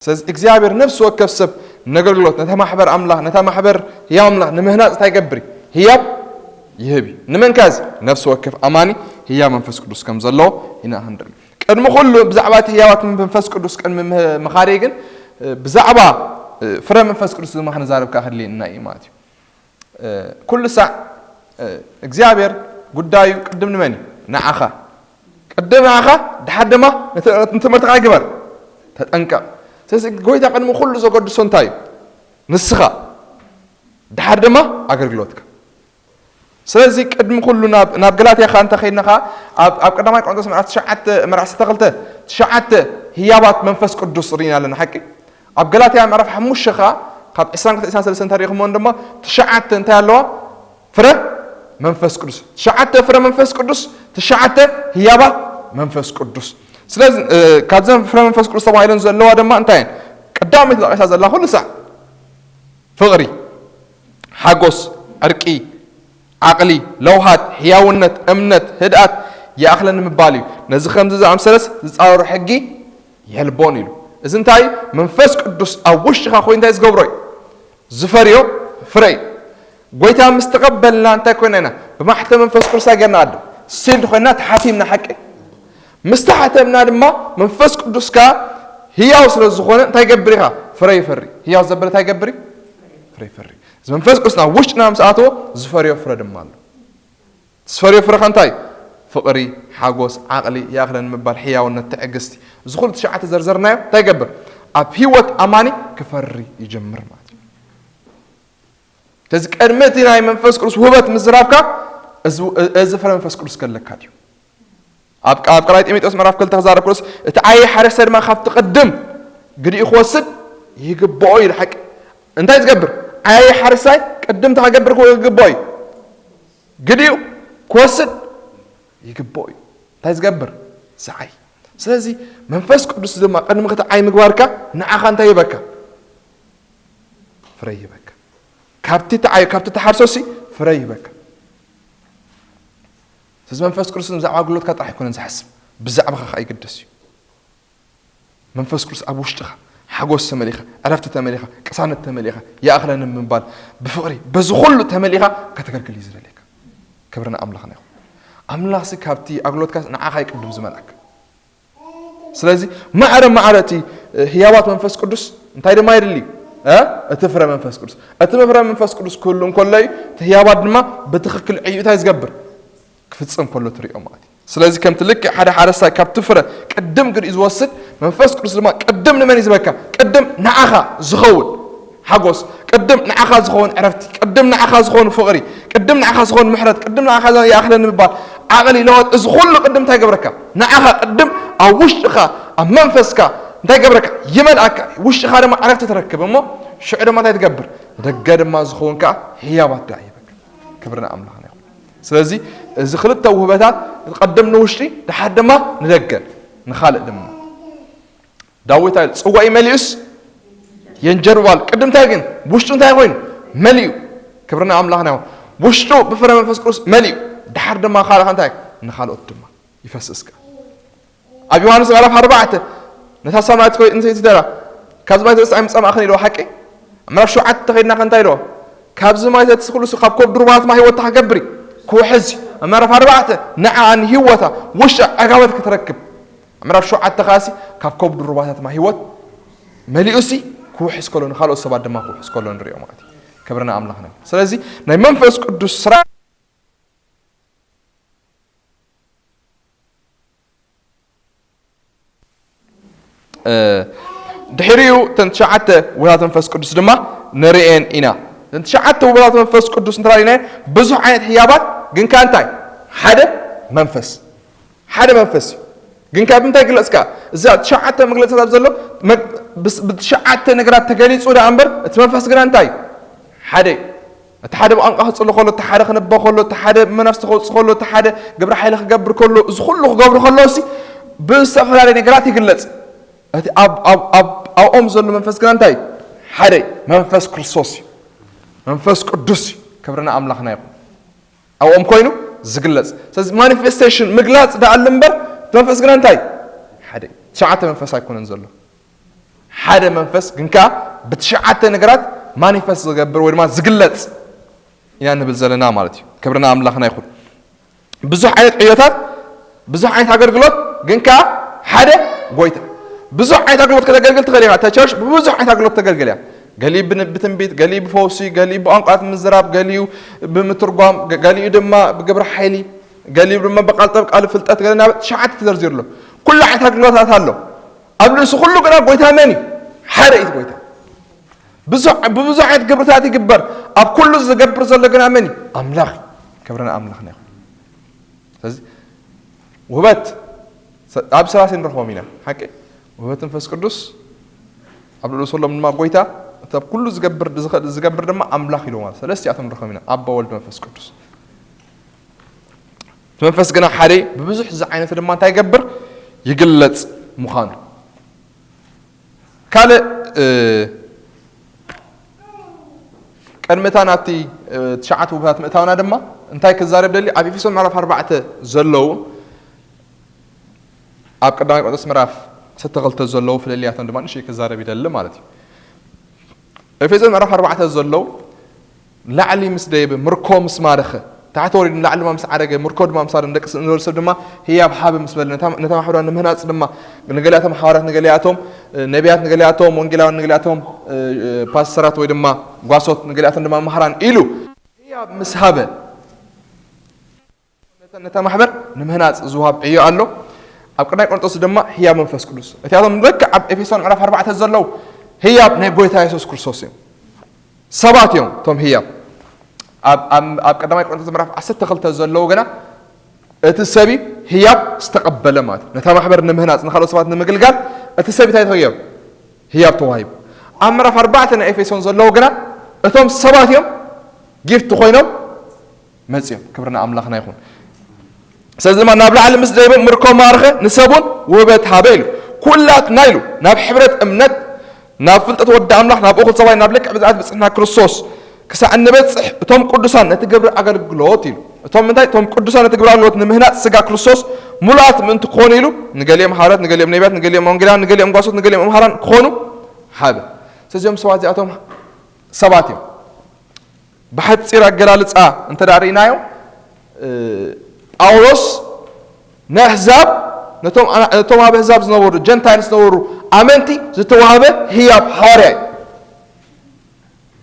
ስለዚ እግዚኣብሔር ነፍሲ ወከፍ ሰብ ነገልግሎት ነታ ማሕበር ኣምላኽ ነታ ማሕበር ህያው ኣምላኽ ንምህናፅ እንታይ ይገብር እዩ? ህያብ ይህብ እዩ። ንመንካ እዚ ነፍሲ ወከፍ ኣማኒ ህያብ መንፈስ ቅዱስ ከም ዘለዎ ኢና ክንርኢ። ቅድሚ ኩሉ ብዛዕባ እቲ ህያባት መንፈስ ቅዱስ ቅድሚ ምህ- ምኻደይ ግን ብዛዕባ ፍረ መንፈስ ቅዱስ ድማ ክንዛረብ ከኣ ከድልየና እዩ ማለት እዩ። ኩሉ ሳዕ እግዚኣብሔር ጉዳዩ ቅድም ንመን እዩ? ንዓኻ። ቅድም ንዓኻ ድሓር ድማ ንትምህርትኻ ግበር፣ ተጠንቀቕ። ስለዚ ጎይታ ቅድሚ ኩሉ ዘገድሶ እንታይ እዩ? ንስኻ ድሓር ድማ ኣገልግሎትካ። ስለዚ ቅድሚ ኩሉ ናብ ገላትያ ከ እንተ ኸይድና ከ ኣብ ቀዳማይ ቆሮንቶስ ምዕራፍ ትሽዓተ ምዕራፍ ዓሰርተ ክልተ ትሽዓተ ህያባት መንፈስ ቅዱስ ርኢና ኣለና ሓቂ። ኣብ ገላትያ ምዕራፍ ሓሙሽተ ከ ካብ ዕስራን ክልተ ዕስራን ሰለስተን እንተሪእኹሞ ድማ ትሽዓተ እንታይ ኣለዋ? ፍረ መንፈስ ቅዱስ። ትሽዓተ ፍረ መንፈስ ቅዱስ፣ ትሽዓተ ህያባት መንፈስ ቅዱስ። ስለዚ ካብዘን ፍረ መንፈስ ቅዱስ ተባሂለን ዘለዋ ድማ እንታይ እየን? ቀዳመይቲ ተጠቒሳ ዘላ ኩሉ ሳዕ ፍቕሪ፣ ሓጎስ፣ ዕርቂ፣ ዓቕሊ፣ ለውሃት፣ ሕያውነት፣ እምነት፣ ህድኣት ይኣኽለኒ ምባል እዩ። ነዚ ከምዚ ዝኣምሰለስ ዝጻረሩ ሕጊ የልቦን ኢሉ። እዚ እንታይ መንፈስ ቅዱስ ኣብ ውሽጥኻ ኮይኑ እንታይ ዝገብሮ እዩ? ዝፈርዮ ፍረ እዩ። ጎይታ ምስ ተቐበልና እንታይ ኮይና ኢና? ብማሕተ መንፈስ ቅዱስ ጌርና ኣደ ሲልድ ኮይና ተሓቲምና ሓቂ። ምስ ተሓተምና ድማ መንፈስ ቅዱስካ ህያው ስለ ዝኾነ እንታይ ይገብር ኢኻ? ፍረ ይፈሪ። ህያው ዘበለ እንታይ ይገብር እዩ? ፍረ ይፈሪ። እዚ መንፈስ ቅዱስ ናብ ውሽጥና ምስ ኣተወ ዝፈርዮ ፍረ ድማ ኣሎ። ዝፈርዮ ፍረ ከ እንታይ? ፍቕሪ፣ ሓጎስ፣ ዓቕሊ፣ ይኣኽለኒ ምባል፣ ሕያውነት፣ ትዕግስቲ። እዚ ኩሉ ትሽዓተ ዘርዘርናዮ እንታይ ይገብር? ኣብ ህይወት ኣማኒ ክፈሪ ይጀምር ማለት እዩ። ስለዚ ቅድሚ እቲ ናይ መንፈስ ቅዱስ ውህበት ምዝራብካ እዚ ፍረ መንፈስ ቅዱስ ከለካ ድዩ? ኣብ ኣብ ካልኣይ ጢሞቴዎስ ምዕራፍ ክልተ ክዛረብ ክሎስ እቲ ዓየ ሓረስታይ ድማ ካብቲ ቅድም ግዲኡ ክወስድ ይግብኦ እዩ። ሓቂ እንታይ ዝገብር ዓየ ሓረስታይ ቅድም እንታይ ክገብር ይግብኦ እዩ? ግዲኡ ክወስድ ይግብኦ እዩ። እንታይ ዝገብር ዝዓይ። ስለዚ መንፈስ ቅዱስ ድማ ቅድሚ ክትዓይ ምግባርካ ንዓኻ እንታይ ይበካ? ፍረ ይበካ። ካብቲ ተዓይ ካብቲ ተሓርሶ ሲ ፍረ ይበካ። ስለዚ መንፈስ ቅዱስ ብዛዕባ ኣገልግሎትካ ጥራሕ ኣይኮነን ዝሓስብ፣ ብዛዕባኻ ከዓ ይግደስ እዩ። መንፈስ ቅዱስ ኣብ ውሽጥኻ ሓጎስ ተመሊኻ፣ ዕረፍቲ ተመሊኻ፣ ቅሳነት ተመሊኻ፣ ይኣኽለኒ ምባል ብፍቕሪ በዚ ኩሉ ተመሊኻ ከተገልግል እዩ ዝደልየካ። ክብሪ ንኣምላኽና ይኹን። ኣምላኽሲ ካብቲ ኣገልግሎትካ ንዓኻ ይቅድም ዝመልኣካ። ስለዚ ማዕረ ማዕረ እቲ ህያባት መንፈስ ቅዱስ እንታይ ድማ የድሊ? እቲ ፍረ መንፈስ ቅዱስ። እቲ ፍረ መንፈስ ቅዱስ ክህሉ እንከሎ እዩ፣ እቲ ህያባት ድማ ብትኽክል ዕዩ እንታይ ዝገብር? ክፍጽም ከሎ ትሪኦ ማለት እዩ። ስለዚ ከምቲ ልክዕ ሓደ ሓረስታይ ካብቲ ፍረ ቅድም ግሪኡ ዝወስድ፣ መንፈስ ቅዱስ ድማ ቅድም ንመን እዩ ዝበካ? ቅድም ንዓኻ ዝኸውን ሓጎስ፣ ቅድም ንዓኻ ዝኸውን ዕረፍቲ፣ ቅድም ንዓኻ ዝኸውን ፍቕሪ፣ ቅድም ንዓኻ ዝኸውን ምሕረት፣ ቅድም ንዓኻ ይኣኽለኒ ምባል፣ ዓቕሊ፣ ለወጥ፣ እዚ ኩሉ ቅድም እንታይ ገብረካ? ንዓኻ ቅድም ኣብ ውሽጥኻ፣ ኣብ መንፈስካ እንታይ ገብረካ? ይመልኣካ። ውሽጥኻ ድማ ዕረፍቲ ትረክብ እሞ ሽዑ ድማ እንታይ ትገብር? ደገ ድማ ዝኸውን ከኣ ህያባት ደኣ ይበካ። ክብሪ ንኣምላኽና ይኹን። ስለዚ እዚ ክልተ ውህበታት ቀደም ንውሽጢ ድሓር ድማ ንደገ ንኻልእ ድማ ዳዊት ኣይል ጽዋኢ መሊኡስ የንጀርባል ቅድምታይ ግን ውሽጡ እንታይ ኮይኑ መሊኡ። ክብርና ኣምላኽና ይኹን። ውሽጡ ብፍረ መንፈስ ቅዱስ መሊኡ ድሓር ድማ ካልእ እንታይ ንኻልኦት ድማ ይፈስስካ። ኣብ ዮሃንስ ምዕራፍ ኣርባዕተ ነታ ሳምራዊት ኮይት እንስይቲ ተራ ካብዚ ማይ ተስኣ ኣይምጸማእኽን ኢልዎ ሓቂ። ኣብ ምዕራፍ ሸውዓተ ከይድና ከ እንታይ ኢልዎ? ካብዚ ማይ ተትስእ ኩሉ ሰብ ካብ ኮብ ድሩባታት ማይ ህይወት ክገብር እዩ ክውሕዝ እዩ። ኣብ ምዕራፍ ኣርባዕተ ንዓ ንህይወታ ውሽጢ ዕጋበት ክትረክብ ኣብ ምዕራፍ ሸውዓተ ከኣሲ ካብ ኮብ ድሩባታት ማይ ህይወት መሊኡሲ ክውሕዝ ከሎ ንካልኦት ሰባት ድማ ክውሕዝ ከሎ ንሪኦ ማለት እዩ። ክብርና ኣምላኽና እዩ። ስለዚ ናይ መንፈስ ቅዱስ ስራሕ ድሕሪኡ እተን ትሽዓተ ውህባት መንፈስ ቅዱስ ድማ ንርእየን ኢና። እተን ትሽዓተ ውህባት መንፈስ ቅዱስ እንተራእናየን ብዙሕ ዓይነት ህያባት ግን ከኣ እንታይ ሓደ መንፈስ ሓደ መንፈስ እዩ። ግን ካብ እንታይ ግለጽ ከኣ እዛ ትሽዓተ መግለጽታት ዘሎ ብትሽዓተ ነገራት ተገሊጹ ደኣ እምበር እቲ መንፈስ ግና እንታይ ሓደ እዩ። እቲ ሓደ ብቋንቋ ክጽሊ ከሎ፣ እቲ ሓደ ክንበ ከሎ፣ እቲ ሓደ መናፍስቲ ከውጽእ ከሎ፣ እቲ ሓደ ግብረ ሓይሊ ክገብር ከሎ፣ እዚ ኩሉ ክገብሩ ከሎ ሲ ብዝተፈላለየ ነገራት ይግለጽ። እቲ ኣብኦም ዘሎ መንፈስ ግና እንታይ ሓደ መንፈስ ክርስቶስ እዩ። መንፈስ ቅዱስ እዩ። ክብርና ኣምላኽና ይኹን። ኣብኦም ኮይኑ ዝግለጽ። ስለዚ ማኒፌስቴሽን ምግላጽ ደኣ ኣሎ እምበር እቲ መንፈስ ግና እንታይ ሓደ ትሽዓተ መንፈስ ኣይኮነን ዘሎ። ሓደ መንፈስ ግን ከኣ ብትሽዓተ ነገራት ማኒፈስት ዝገብር ወይ ድማ ዝግለጽ ኢና ንብል ዘለና ማለት እዩ። ክብርና ኣምላኽና ይኹን። ብዙሕ ዓይነት ዕዮታት፣ ብዙሕ ዓይነት ኣገልግሎት፣ ግን ከኣ ሓደ ጎይታ። ብዙሕ ዓይነት ኣገልግሎት ከተገልግል ትኽእል ኢኻ። እታ ቸርች ብብዙሕ ዓይነት ኣገልግሎት ተገልግል እያ። ገሊኡ ብን-፣ ብትንቢት፣ ገሊኡ ብፈውሲ፣ ገሊኡ ብቋንቋታት ምዝራብ፣ ገሊኡ ብምትርጓም፣ ገ-፣ ገሊኡ ድማ ብግብሪ ሓይሊ፣ ገሊኡ ድማ ብቃል ጠብ ቃል ፍልጠት፣ ገለ ናብ ትሽዓተ ተዘርዚሩ ኣሎ። ኩሉ ዓይነት ኣገልግሎታት ኣሎ። ኣብ ልእሱ ኩሉ ግና ጎይታ መን እዩ? ሓደ እዩ እቲ ጎይታ። ብዙሕ፣ ብብዙሕ ዓይነት ግብርታት ይግበር። ኣብ ኩሉ ዝገብር ዘሎ ግና መን እዩ? ኣምላኽ እዩ። ክብርና ኣምላኽና ይኹን። ስለዚ ውህበት ሰ-፣ ኣብ ስላሴ ንረኽቦም ኢና። ሓቂ? ውህበት መንፈስ ቅዱስ፣ ኣብ ልእሱ ሎም ድማ ጎይታ፣ እቲ ኣብ ኩሉ ዝገብር፣ ዝኸ-፣ ዝገብር ድማ ኣምላኽ ኢሉ ማለት። ሰለስቲኣቶም ንረኽቦም ኢና። ኣቦ፣ ወልድ፣ መንፈስ ቅዱስ። እቲ መንፈስ ግና ሓደ ብብዙሕ ዝዓይነቱ ድማ እንታይ ይገብር? ይግለጽ ምዃኑ። ካልእ፣ እ፣ ቅድሚ እታ ናብቲ፣ እ፣ ትሽዓተ ውህበታት ምእታውና ድማ እንታይ ክዛረብ ደሊ? ኣብ ኤፌሶን ምዕራፍ ኣርባዕተ ዘለዉ፣ ኣብ ቀዳማይ ቆሮንቶስ ምዕራፍ ዓሰርተ ክልተ ዘለዉ ፍልልያቶም ድማ ንእሽተይ ክዛረብ ይደሊ ማለት እዩ። ኤፌሶን ምዕራፍ ኣርባዕተ ዘለዉ ላዕሊ ምስ ደየበ፣ ምርኮ ምስ ማረኸ፣ ታሕቲ ወሪዱ ንላዕሊ ድማ ምስ ዓረገ፣ ምርኮ ድማ ምስ ኣረ፣ ንደቂ ስ-፣ ንወዲ ሰብ ድማ ህያብ ሃበ ምስ በለ፣ ነታ፣ ነታ ማሕበራዊ ንምህናጽ ድማ፣ ንገሊኣቶም ሓዋርያት፣ ንገሊኣቶም፣ እ፣ ነቢያት፣ ንገሊኣቶም ወንጌላውያን፣ ንገሊኣቶም፣ እ፣ እ፣ ፓስተራት ወይ ድማ ጓሶት፣ ንገሊኣቶም ድማ መምህራን ኢሉ ህያብ ምስ ሃበ፣ ነታ፣ ነታ ማሕበር ንምህናጽ ዝወሃብ ዕዮ ኣሎ። ኣብ ቀዳማይ ቆሮንቶስ ድማ ህያብ መንፈስ ቅዱስ። እቲኣቶም ልክዕ ኣብ ኤፌሶን ምዕራፍ ኣርባዕተ ዘለዉ ህያብ ናይ ጎይታ የሱስ ክርስቶስ እዮም። ሰባት እዮም እቶም ህያብ። ኣብ፣ ኣብ፣ ኣብ ቀዳማይ ቆሮንቶስ ምዕራፍ ዓሰርተ ክልተ ዘለዉ ግና እቲ ሰብ እዩ ህያብ ዝተቐበለ ማለት እዩ። ነታ ማሕበር ንምህናጽ፣ ንኻልኦት ሰባት ንምግልጋል እቲ ሰብ እንታይ ተገይሩ? ህያብ ተዋሂቡ። ኣብ ምዕራፍ ኣርባዕተ ናይ ኤፌሶን ዘለዉ ግና እቶም ሰባት እዮም ጊፍት ኮይኖም መጽዮም። ክብርና ኣምላኽና ይኹን። ስለዚ ድማ ናብ ላዕሊ ምስ ደይቦም ምርኮ ማርኸ ንሰቡን ውህበት ሃበ ኢሉ። ኩላትና ኢሉ ናብ ሕብረት እምነት፣ ናብ ፍልጠት ወዲ ኣምላኽ፣ ናብ እኹል ሰብኣይ፣ ናብ ልክዕ ብዝኣት ብጽሕና ክርስቶስ ክሳዕ እንበጽሕ እቶም ቅዱሳን ነቲ ግብሪ ኣገልግሎት ኢሉ። እቶም ምንታይ? እቶም ቅዱሳን ነቲ ግብሪ ኣገልግሎት ንምህናጽ ስጋ ክርስቶስ ሙሉኣት ምእንቲ ክኾኑ ኢሉ ንገሊኦም ሓዋርያት፣ ንገሊኦም ነቢያት፣ ንገሊኦም ወንጌላውያን፣ ንገሊኦም ጓሶት፣ ንገሊኦም መምሃራን ክኾኑ ሃበ። ስለዚኦም ሰባት እዚኣቶም ሰባት እዮም። ብሓጺር ኣገላልጻ እንተ ደኣ ርኢናዮ፣ እ፣ ጳውሎስ ንኣህዛብ፣ ነቶም ኣና-፣ ነቶም ኣብ ኣህዛብ ዝነበሩ፣ ጀንታይልስ ዝነበሩ ኣመንቲ ዝተዋህበ ህያብ ሃዋርያ እዩ።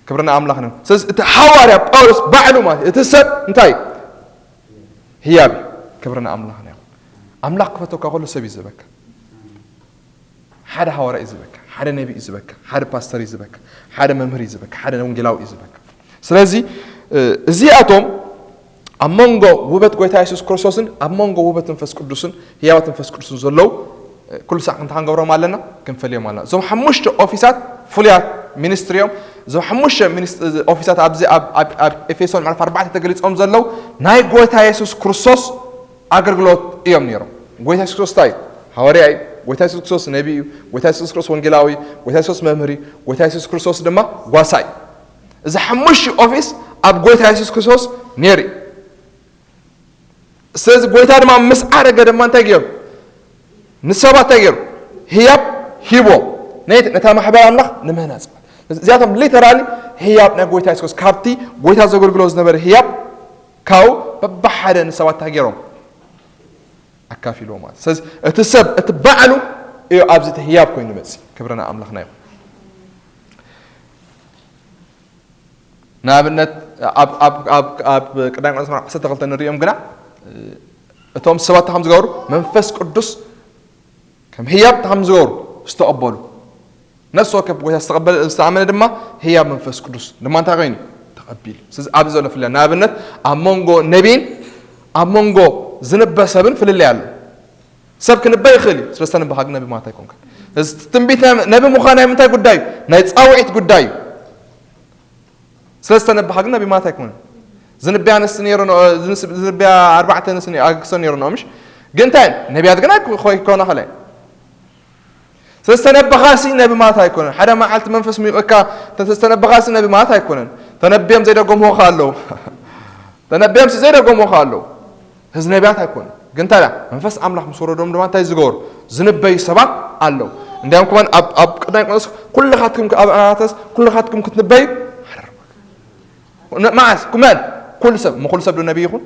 ክብሪ ንኣምላኽና። ስለዚ እቲ ሃዋርያ ጳውሎስ ባዕሉ ማለት እዩ፣ እቲ ሰብ እንታይ? ህያብ እዩ። ክብሪ ንኣምላኽና ይኹን። ኣምላኽ ክፈተካ ከሎ ሰብ እዩ ዝህበካ። ሓደ ሃዋርያ እዩ ዝበካ፣ ሓደ ነቢ እዩ ዝበካ፣ ሓደ ፓስተር እዩ ዝበካ፣ ሓደ መምህር እዩ ዝበካ፣ ሓደ ወንጌላዊ እዩ ዝበካ። ስለዚ፣ እ፣ እዚኣቶም ኣብ መንጎ ውህበት ጎይታ የሱስ ክርስቶስን ኣብ መንጎ ውህበት መንፈስ ቅዱስን ህያባት መንፈስ ቅዱስን ዘለዉ፣ እ፣ ኩሉ ሳዕ ክንታ ክንገብሮም ኣለና፣ ክንፈልዮም ኣለና። እዞም ሓሙሽተ ኦፊሳት ፍሉያት ሚኒስትሪ እዮም። እዞም ሓሙሽተ ሚኒስ-፣ ኦፊሳት ኣብዚ ኣብ፣ ኣብ፣ ኣብ ኤፌሶን ምዕራፍ ኣርባዕተ ተገሊጾም ዘለዉ ናይ ጎይታ የሱስ ክርስቶስ ኣገልግሎት እዮም ነይሮም። ጎይታ የሱስ ክርስቶስ እንታይ እዩ? ሃዋርያ እዩ። ጎይታ የሱስ ክርስቶስ ነቢ እዩ። ጎይታ የሱስ ክርስቶስ ወንጌላዊ እዩ። ጎይታ የሱስ መምህር እዩ። ጎይታ የሱስ ክርስቶስ ድማ ጓሳ እዩ። እዚ ሓሙሽተ ኦፊስ ኣብ ጎይታ የሱስ ክርስቶስ ነይሩ እዩ። ስለዚ ጎይታ ድማ ምስ ዓረገ ድማ እንታይ ገይሩ? ንሰባት እንታይ ገይሩ? ህያብ ሂቦም። ነይቲ፣ ነታ ማሕበር ኣምላኽ ንምህናጽ። እዚኣቶም ሊተራሊ ህያብ ናይ ጎይታ የሱስ ክርስቶስ ካብቲ ጎይታ ዘገልግሎ ዝነበረ ህያብ ካብኡ በብሓደ ንሰባት እንታይ ገይሮም? ኣካፊልዎ ማለት። ስለዚ እቲ ሰብ፣ እቲ ባዕሉ እዩ ኣብዚ እቲ ህያብ ኮይኑ መጽእ። ክብርና ኣምላኽና ይኹን። ንኣብነት ኣብ፣ ኣብ፣ ኣብ፣ ኣብ ቀዳማይ ቆሮንቶስ ምዕራፍ ዓሰርተ ክልተ ንሪኦም ግና፣ እቶም ሰባት እንታይ ከም ዝገብሩ፣ መንፈስ ቅዱስ ከም ህያብ እንታይ ከም ዝገብሩ ዝተቐበሉ። ነፍሲ ወከፍ ጎይታ ዝተቐበለ፣ ዝተኣመነ ድማ ህያብ መንፈስ ቅዱስ ድማ እንታይ ኮይኑ? ተቐቢሉ። ስለዚ ኣብዚ ዘሎ ፍልልይ፣ ንኣብነት ኣብ መንጎ ነቢይን ኣብ መንጎ ዝንበ ሰብን ፍልልይ ኣሎ። ሰብ ክንበ ይኽእል እዩ፣ ስለ ዝተንበኻ ግን ነቢ ማለት ኣይኮንካን። እዚ ትንቢት ናይ፣ ነቢ ምዃን ናይ ምንታይ ጉዳይ እዩ? ናይ ጻውዒት ጉዳይ እዩ። ስለ ዝተነበኻ ግን ነቢ ማለት ኣይኮነን። ዝንብያ ኣንስቲ ነይሩ ነ-፣ ዝንስ-፣ ዝንብያ ኣርባዕተ ኣንስቲ ነ-፣ ኣግስቶ ነይሩ ነ-፣ ምሽ? ግን እንታይ እየን? ነቢያት ግን ኣይኮ-፣ ኣይኮና ኸለን። ስለ ዝተነበኻሲ ነቢ ማለት ኣይኮነን። ሓደ መዓልቲ መንፈስ ሚቑካ፣ እንተ ዝተነበኻሲ ነቢ ማለት ኣይኮነን። ተነብዮም ዘይደገምዎ ከ ኣለዉ። ተነብዮምሲ ዘይደገምዎ ከ ኣለዉ። እዚ ነቢያት ኣይኮኑን። ግን ታዲያ መንፈስ ኣምላኽ ምስ ወረዶም ድማ እንታይ ዝገበሩ? ዝንበዩ ሰባት ኣለዉ። እንዲያም ከማን ኣብ ኣብ ቀዳማይ ቆሮንቶስ ኩልኻትኩም ኣብ ኣናተስ ኩልኻትኩም ክትንበዩ ሓረርኩ። ነ- መዓስ ኩመን ኩሉ ሰብ ም ኩሉ ሰብ ዶ ነቢይ ይኹን?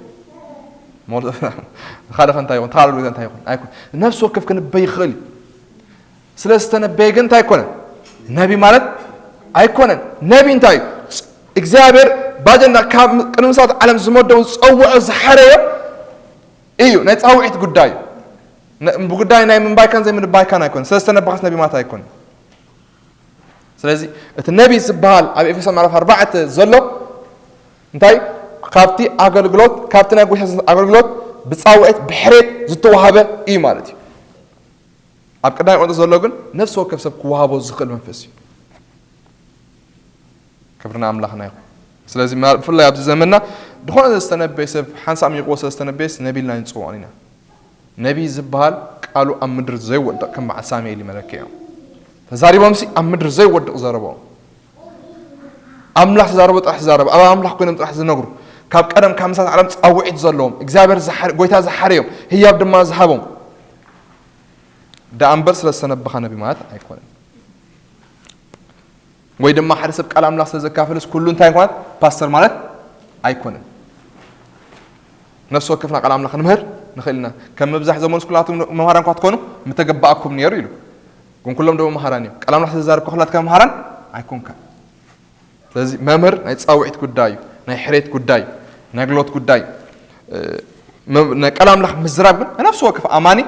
ሞል- ሓደ ከ እንታይ ይኹን? ተኻሉ እንታይ ይኹን? ኣይኩን። ነፍሲ ወከፍ ክንበይ ይኽእል እዩ። ስለ ዝተነበየ ግን እንታይ ኣይኮነን? ነቢ ማለት ኣይኮነን። ነቢ እንታይ እዩ? እግዚኣብሔር ባጀንዳ ካብ ቅድሚ ምሳት ዓለም ዝመደቡ ዝፀውዖ ዝሓረዮ እዩ። ናይ ፃውዒት ጉዳይ እዩ። ነ- ብጉዳይ ናይ ምንባይካን ዘይምንባይካን ኣይኮነን። ስለ ዝተነበኻስ ነቢ ማለት ኣይኮነን። ስለዚ እቲ ነቢ ዝበሃል ኣብ ኤፌሶን ምዕራፍ ኣርባዕተ ዘሎ እንታይ ካብቲ ኣገልግሎት ካብቲ ናይ ጎይታ ኣገልግሎት ብፃውዒት ብሕሬት ዝተዋሃበ እዩ ማለት እዩ። ኣብ ቀዳማይ ቆሮንቶስ ዘሎ ግን ነፍሲ ወከፍ ሰብ ክወሃቦ ዝኽእል መንፈስ እዩ። ክብሪ ንኣምላኽና ይኹን። ስለዚ ምናል- ብፍላይ ኣብዚ ዘመንና ዝኾነ ዝተነበየ ሰብ ሓንሳእ ሚቑዎ ስለ ዝተነበየስ ነቢ ኢልና ንፅውዖን ኢና። ነቢ ዝበሃል ቃሉ ኣብ ምድሪ ዘይወድቕ ከም በዓል ሳሙኤል እዩ መለክዒኦም። ተዛሪቦምሲ ኣብ ምድሪ ዘይወድቕ ዘረቦም። ኣምላኽ ተዛረቦ ጥራሕ ዝዛረብ ኣብ ኣምላኽ ኮይኖም ጥራሕ ዝነግሩ ካብ ቀደም ካብ ምሳት ዓለም ፃውዒት ዘለዎም እግዚኣብሔር ዝሓረ- ጎይታ ዝሓረዮም ህያብ ድማ ዝሃቦም ደኣ እምበር ስለ ዝተነበኻ ነቢ ማለት ኣይኮነን። ወይ ድማ ሓደ ሰብ ቃል ኣምላኽ ስለ ዘካፈልስ ኩሉ እንታይ ማለት ፓስተር ማለት ኣይኮነን። ነፍሲ ወከፍና ቃል ኣምላኽ ንምህር ንኽእል ኢና። ከም ምብዛሕ ዘመንስ ኩላትኩም መምሃራን እኳ ትኾኑ ምተገባእኩም ነይሩ ኢሉ። ግን ኩሎም ዶ መምሃራን እዮም? ቃል ኣምላኽ ስለ ዝዛረብካ ኩላትካ መምሃራን ኣይኮንካ። ስለዚ መምህር ናይ ፃውዒት ጉዳይ እዩ፣ ናይ ሕሬት ጉዳይ እዩ፣ ናይ ኣገልግሎት ጉዳይ እዩ። እ፣ መ- ናይ ቃል ኣምላኽ ምዝራብ ግን ነፍሲ ወከፍ ኣማኒ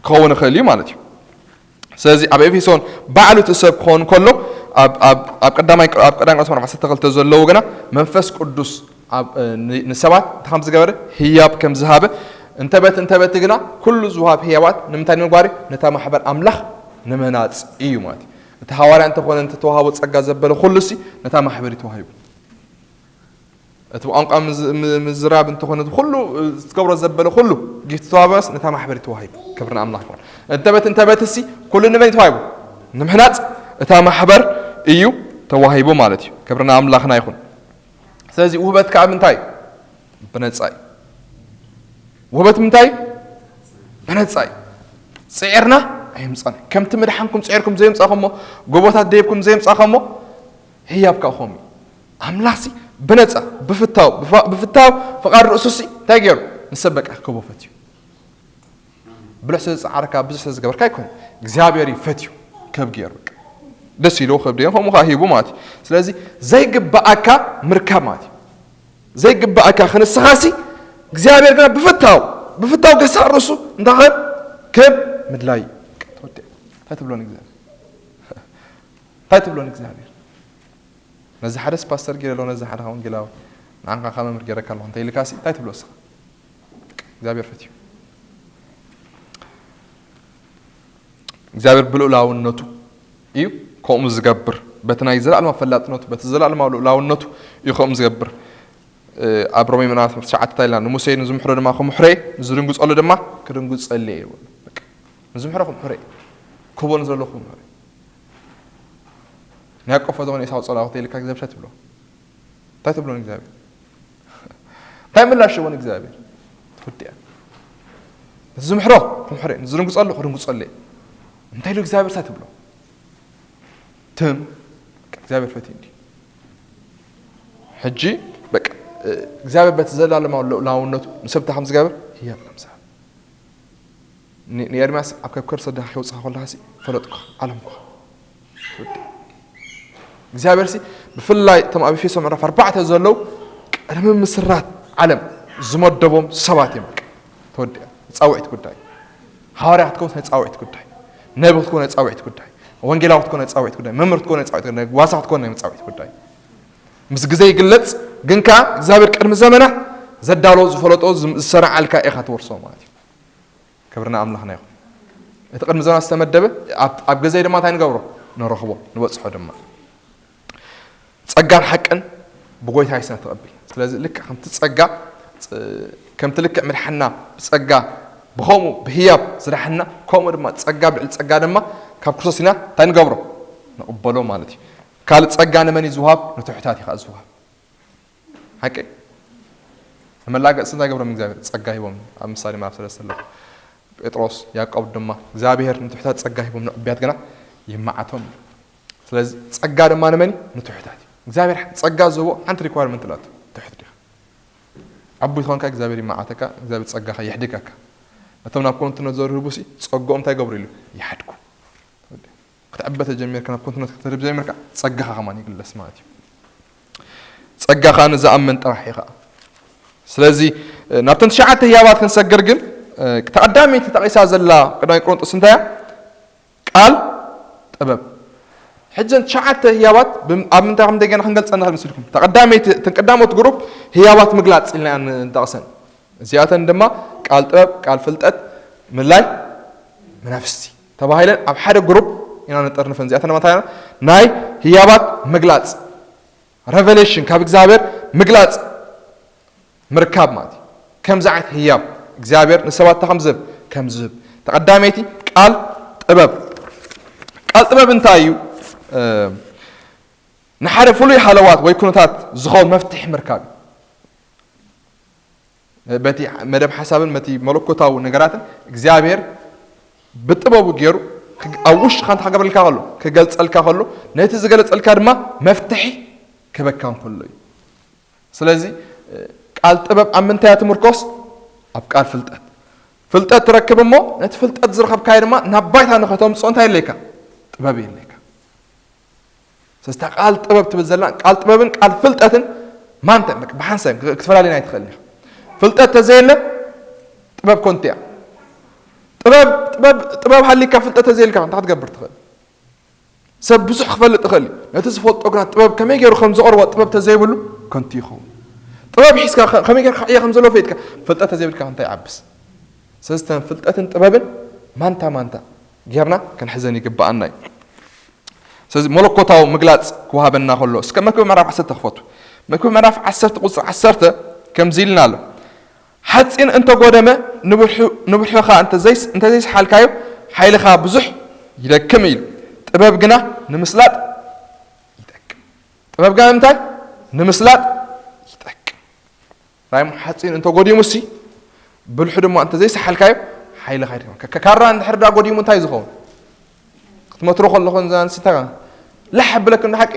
ክኸውን ይኽእል እዩ ማለት እዩ። ስለዚ ኣብ ኤፌሶን ባዕሉ እቲ ሰብ ክኸውን ከሎ ኣብ- ኣብ- ኣብ ቀዳማይ ኣብ ቀዳማይ ቆሮንቶስ ምዕራፍ ዓሰርተ ክልተ ዘለዉ ግና መንፈስ ቅዱስ ኣብ- እ፣ ን- ንሰባት እንታይ ከም ዝገበረ ህያብ ከም ዝሃበ እንተበት እንተበቲ ግና ኩሉ ዝውሃብ ህያባት ንምንታይ ንምግባር እዩ? ነታ ማሕበር ኣምላኽ ንምህናፅ እዩ ማለት እዩ። እቲ ሃዋርያ እንተኾነ እንተተዋህቦ ጸጋ ዘበለ ኩሉ ሲ ነታ ማሕበር እዩ ተዋሂቡ። እቲ ብቋንቋ ምዝ- ም- ምዝራብ እንተኾነ ኩሉ ዝገብሮ ዘበለ ኩሉ ጊፍት ተዋህበስ ነታ ማሕበር ተዋሂቡ። ክብሪ ንኣምላኽ ይኹን። እንተበት እንተበትሲ ኩሉ ንመን ተዋሂቡ? ንምህናፅ እታ ማሕበር እዩ ተዋሂቡ ማለት እዩ። ክብሪ ንኣምላኽና ይኹን። ስለዚ ውህበት ከዓ ምንታይ? ብነፃ እዩ። ውህበት ምንታይ? ብነፃ እዩ። ፅዒርና ኣይምፃን። ከምቲ ምድሓንኩም ፅዒርኩም ዘይምፃኹሞ፣ ጎቦታት ደይብኩም ዘይምፃኹሞ ህያብ ከዓ ከምኡ እዩ። ኣምላኽሲ ብነፃ ብፍታው ብፋ- ብፍታው ፍቓድ ርእሱሲ እንታይ ገይሩ ንሰብ በቃ ክህቦ ፈትዩ። ብልሕ ስለ ዝፀዓርካ ብዙሕ ስለ ዝገበርካ ኣይኮነ እግዚኣብሔር እዩ ፈትዩ ክህብ ገይሩ በቃ ደስ ኢልዎ ክህብ ደይም ከምኡ ከዓ ሂቡ ማለት እዩ። ስለዚ ዘይግበኣካ ምርካብ ማለት እዩ። ዘይግበኣካ ክንስኻሲ እግዚኣብሔር ግና ብፍታው ብፍታው ገሳእ ርእሱ እንታይ ክህብ ክህብ ምድላይ እዩ። ተወዲኣ እንታይ ትብሎ ንእግዚኣብሔር እንታይ ትብሎ ንእግዚኣብሔር ነዚ ሓደስ ፓስተር ገይረ ኣለኹ ነዚ ሓደ ካ ወንጌላዊ ንዓኻ ካብ መምህር ገይረካ ኣለኹ እንተ ኢልካሲ እንታይ ትብሎ እስኻ እግዚኣብሔር ፈትዩ እግዚኣብሔር ብልኡላውነቱ እዩ ከምኡ ዝገብር በቲ ናይ ዘለኣለማ ፈላጥነቱ በቲ ዘለኣለማ ልኡላውነቱ እዩ ከምኡ ዝገብር ኣብ ሮሜ ምዕራፍ ትሽዓተ እንታይ ኢልና ንሙሴ ንዝምሕሮ ድማ ክምሕሮ እየ ንዝድንግፀሉ ድማ ክድንግፀሉ እየ ይብል ንዝምሕሮ ክምሕሮ እየ ክቦ ንዘሎ ክምሕሮ እየ ንያቆብ ፈተወ ንኤሳው ጸላእኹ ተይልካ እግዚኣብሔር እንታይ ትብሎ እንታይ ትብሎ ንእግዚኣብሔር እንታይ ምላሽ ይቦ ንእግዚኣብሔር ትወዲኣ ዝምሕሮ ክምሕሮ ንዝድንግጸሉ ክድንግጸሉ እንታይ ኢሉ እግዚኣብሔር እንታይ ትብሎ ትም እግዚኣብሔር ፈትዩ እንዲ ሕጂ በቃ እግዚኣብሔር በቲ ዘላለማዊ ልኡላውነቱ ንሰብታ ከም ዝገብር ህያብ ከም ዝሃብ ንኤርምያስ ኣብ ከብከር ሰደኻ ከውፅኻ ከለኻ ሲ ፈለጥኩ ዓለምኩ እግዚኣብሔር ሲ ብፍላይ እቶም ኣብ ኤፌሶ ምዕራፍ ኣርባዕተ ዘለዉ ቅድሚ ምስራት ዓለም ዝመደቦም ሰባት እዮም በቃ ተወዲኣ ፃውዒት ጉዳይ ሃዋርያ ክትከውን ናይ ፃውዒት ጉዳይ ነቢ ክትከውን ናይ ፃውዒት ጉዳይ ወንጌላዊ ክትከውን ናይ ፃውዒት ጉዳይ መምህር ክትከውን ናይ ፃውዒት ጉዳይ ጓሳ ክትከውን ናይ ፃውዒት ጉዳይ ምስ ግዜ ይግለፅ ግን ከዓ እግዚኣብሔር ቅድሚ ዘመናት ዘዳሎ ዝፈለጦ ዝሰራዓልካ ኢኻ ትወርሶ ማለት እዩ ክብርና ኣምላኽና ይኹን እቲ ቅድሚ ዘመናት ዝተመደበ ኣብ ግዜ ድማ እንታይ ንገብሮ ንረኽቦ ንበፅሖ ድማ ጸጋን ሓቅን ብጎይታ ኢየሱስና ተቐቢል ስለዚ ልክዕ ከምቲ ጸጋ ከምቲ ልክዕ ምድሓና ብጸጋ ብኸምኡ ብህያብ ዝደሓና ከምኡ ድማ ጸጋ ብልዕሊ ጸጋ ድማ ካብ ክርስቶስ ኢና እንታይ ንገብሮ ንቕበሎ ማለት እዩ ካልእ ጸጋ ንመን እዩ ዝውሃብ ንትሑታት እዩ ከዓ ዝውሃብ ሓቂ ንመላገፅቲ እንታይ ገብሮም እግዚኣብሔር ጸጋ ሂቦም ኣብ ምሳሌ ምዕራፍ ሰለስተ ኣለኹ ጴጥሮስ፣ ያዕቆብ ድማ እግዚኣብሔር ንትሑታት ጸጋ ሂቦም ንዕብያት ግና ይመዓቶም እዩ። ስለዚ ጸጋ ድማ ንመን እዩ? ንትሑታት እዩ። እግዚኣብሔር ጸጋ ዝህቦ ሓንቲ ሪኳርመንት ኣላቶ፣ ትሑት ዲኻ? ዓቡይ ትኾንካ እግዚኣብሔር ይመዓተካ፣ እግዚኣብሔር ጸጋኻ የሕድገካ። ነቶም ናብ ኮንትነት ዘርህቡ ሲ ጸግኦም እንታይ ገብሩ ኢሉ? ይሓድጉ። ክትዕበ ተጀሚርካ፣ ናብ ኮንትነት ክትርብ ጀሚርካ ጸጋኻ ከማን ይግለስ ማለት እዩ። ጸጋኻ ንዝኣምን ጥራሕ ኢኻ። ስለዚ ናብተን ትሽዓተ ህያባት ክንሰግር ግን፣ እታ ቀዳመይቲ ተጠቒሳ ዘላ ቀዳማይ ቆሮንጦስ እንታይ እያ? ቃል ጥበብ። ሕጂ እተን ትሽዓተ ህያባት ብም-፣ ኣብ ምንታይ ከም እንደገና ክንገልጸን ንኽእል መስልኩም? እታ ቀዳመይቲ፣ እተን ቀዳሞት ግሩፕ ህያባት ምግላጽ ኢልና ኢና ንጠቕሰን። እዚኣተን ድማ ቃል ጥበብ፣ ቃል ፍልጠት፣ ምላይ መናፍስቲ ተባሂለን ኣብ ሓደ ግሩፕ ኢና ንጠርንፈን። እዚኣተን ድማ እንታይ ኢና? ናይ ህያባት ምግላጽ፣ ሬቨሌሽን፣ ካብ እግዚኣብሔር ምግላጽ ምርካብ ማለት እዩ። ከምዚ ዓይነት ህያብ እግዚኣብሔር ንሰባት እንታይ ከም ዝህብ፣ ከም ዝህብ። ተቐዳመይቲ ቃል ጥበብ። ቃል ጥበብ እንታይ እዩ? እ፣ ንሓደ ፍሉይ ሃለዋት ወይ ኩነታት ዝኸውን መፍትሒ ምርካብ እዩ። በቲ መደብ ሓሳብን በቲ መለኮታዊ ነገራትን እግዚኣብሔር ብጥበቡ ገይሩ ክግ-፣ ኣብ ውሽጥኻ እንታይ ክገብረልካ ከሎ፣ ክገልጸልካ ከሎ፣ ነቲ ዝገለጸልካ ድማ መፍትሒ ክበካ እንከሎ እዩ። ስለዚ ቃል ጥበብ ኣብ ምንታይ እያ ትምርኮስ? ኣብ ቃል ፍልጠት። ፍልጠት ትረክብ እሞ ነቲ ፍልጠት ዝረኸብካዮ ድማ ናብ ባይታ ንኸተምፅኦ እንታይ የድልየካ? ጥበብ የድልየካ። ስለዚ እታ ቃል ጥበብ ትብል ዘላ ቃል ጥበብን ቃል ፍልጠትን ማንተ በቃ ብሓንሳብ ክትፈላልየን ኣይትኽእልን ኢኻ። ፍልጠት ተዘየለ ጥበብ ኮንቲ እያ። ጥበብ፣ ጥበብ፣ ጥበብ ሃሊካ ፍልጠት ተዘየልካ እንታይ ክትገብር ትኽእል? ሰብ ብዙሕ ክፈልጥ ይኽእል እዩ። ነቲ ዝፈልጦ ግና ጥበብ ከመይ ገይሩ ከም ዘቕርቦ ጥበብ ተዘይብሉ ከንቱ ይኸውን። ጥበብ ሒዝካ ከ-፣ ከመይ ገይርካ ክዕየ ከም ዘለዎ ፈሊጥካ ፍልጠት ተዘይብልካ እንታይ ይዓብስ? ስለዚ እተን ፍልጠትን ጥበብን ማንታ ማንታ ጌርና ክንሕዘን ይግብኣና እዩ። ስለዚ መለኮታዊ ምግላጽ ክወሃበና ከሎ፣ እስከ መክብብ ምዕራፍ ዓሰርተ ክፈቱ። መክብብ ምዕራፍ ዓሰርተ ቁጽሪ ዓሰርተ ከምዚ ኢልና ኣሎ። ሓጺን እንተጎደመ ንብርሑ-፣ ንብርሑኻ እንተዘይስ-፣ እንተዘይሰሓልካዮ ሓይልኻ ብዙሕ ይደክም እዩ። ጥበብ ግና ንምስላጥ ይጠቅም። ጥበብ ግና ንምንታይ? ንምስላጥ ይጠቅም። ራይሞ ሓጺን እንተጎዲሙሲ ብልሑ ድማ እንተዘይሰሓልካዮ ሓይልኻ ይደክም። ከ-፣ ከ-፣ ካራ እንድሕር ዳ ጎዲሙ እንታይ ዝኸውን? ክትመትሮ ከለኹ ንዛ ኣንስታ ላሕ ኣብለክ እንዶ ሓቂ?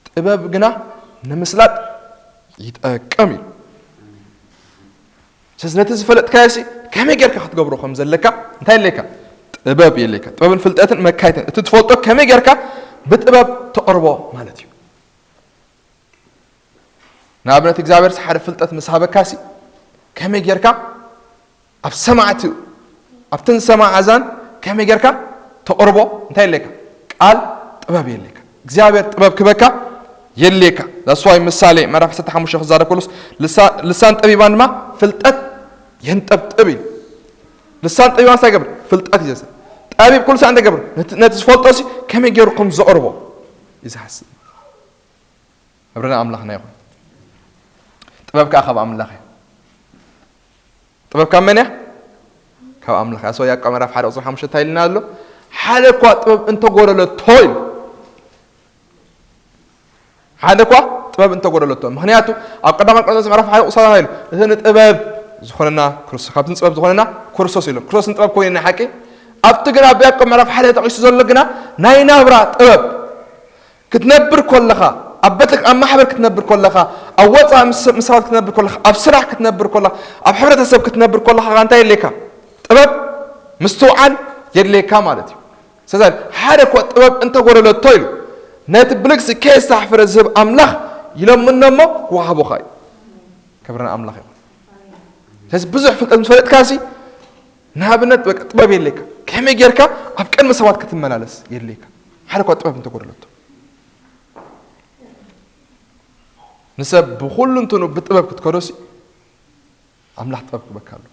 ጥበብ ግና ንምስላጥ ይጠቅም እዩ። ስለዚ ነቲ ዝፈለጥካዮ ሲ ከመይ ጌርካ ክትገብሮ ከም ዘለካ እንታይ የድልየካ? ጥበብ የድልየካ። ጥበብን ፍልጠትን መካይትን። እቲ ትፈልጦ ከመይ ጌርካ ብጥበብ ተቕርቦ ማለት እዩ። ንኣብነት እግዚኣብሔር ሓደ ፍልጠት ምስ ሃበካ ሲ ከመይ ጌርካ ኣብ ሰማዕቲ፣ ኣብተን ዝሰምዓ ኣእዛን ከመይ ጌርካ ተቕርቦ እንታይ የድልየካ? ቃል ጥበብ የድልየካ። እግዚኣብሔር ጥበብ ክበካ የድልየካ። That's why ምሳሌ ምዕራፍ ዓሰርተ ሓሙሽተ ክዛረብ ከሎስ ልሳ-፣ ልሳን ጠቢባን ድማ ፍልጠት የንጠብጥብ እዩ። ልሳን ጠቢባን እንታይ ይገብር? ፍልጠት እዩ ዘስር። ጠቢብ ኩሉ ሰዓት እንታይ ይገብር? ነቲ፣ ነቲ ዝፈልጦ ሲ ከመይ ገይሩ ከም ዘቕርቦ እዩ ዝሓስብ። ክብሪ ንኣምላኽና ይኹን። ጥበብ ከኣ ካብ ኣምላኽ እያ። ጥበብ ካብ መን እያ? ካብ ኣምላኽ እያ። So ያዕቆብ ምዕራፍ ሓደ ቁጽሪ ሓሙሽተ እንታይ ኢልና ኣሎ? ሓደ እኳ ጥበብ እንተጎደለቶ ኢሉ። ሓደ እኳ ጥበብ እንተጎደለቶ። ምኽንያቱ ኣብ ቀዳማይ ቆሮንቶስ ምዕራፍ ሓደ ቁጽሪ ሰላሳ ኢሉ፣ እቲ ንጥበብ ዝኾነና ክርስቶስ፣ ካብቲ ንጥበብ ዝኾነና ክርስቶስ ኢሉ። ክርስቶስ ንጥበብ ኮይኑ ናይ ሓቂ። ኣብቲ ግን ኣብ ያዕቆብ ምዕራፍ ሓደ ተጠቒሱ ዘሎ ግና ናይ ናብራ ጥበብ ክትነብር ከለኻ፣ ኣብ ቤተ-፣ ኣብ ማሕበር ክትነብር ከለኻ፣ ኣብ ወጻኢ ምስ፣ ምስ ሰባት ክትነብር ከለኻ፣ ኣብ ስራሕ ክትነብር ከለኻ፣ ኣብ ሕብረተሰብ ክትነብር ከለኻ፣ እንታይ የድልየካ? ጥበብ፣ ምስትውዓል የድልየካ ማለት እዩ። ስለዚ ሓደ እኮ ጥበብ እንተጎደለቶ ኢሉ፣ ነቲ ብልግሲ ከየስተሕፍረ ዝህብ ኣምላኽ ይለምኖ እሞ ክወሃቦኻ እዩ። ክብሪ ንኣምላኽ ይኹን። ስለዚ ብዙሕ ፍልጠት ምስ ፈለጥካ ሲ፣ ንኣብነት በቃ ጥበብ የድልየካ። ከመይ ጌርካ ኣብ ቅድሚ ሰባት ክትመላለስ የድልየካ። ሓደ እኳ ጥበብ እንተጎደለቶ። ንሰብ ብኹሉ እንትኑ ብጥበብ ክትከዶ ሲ፣ ኣምላኽ ጥበብ ክበካ ኣሎ።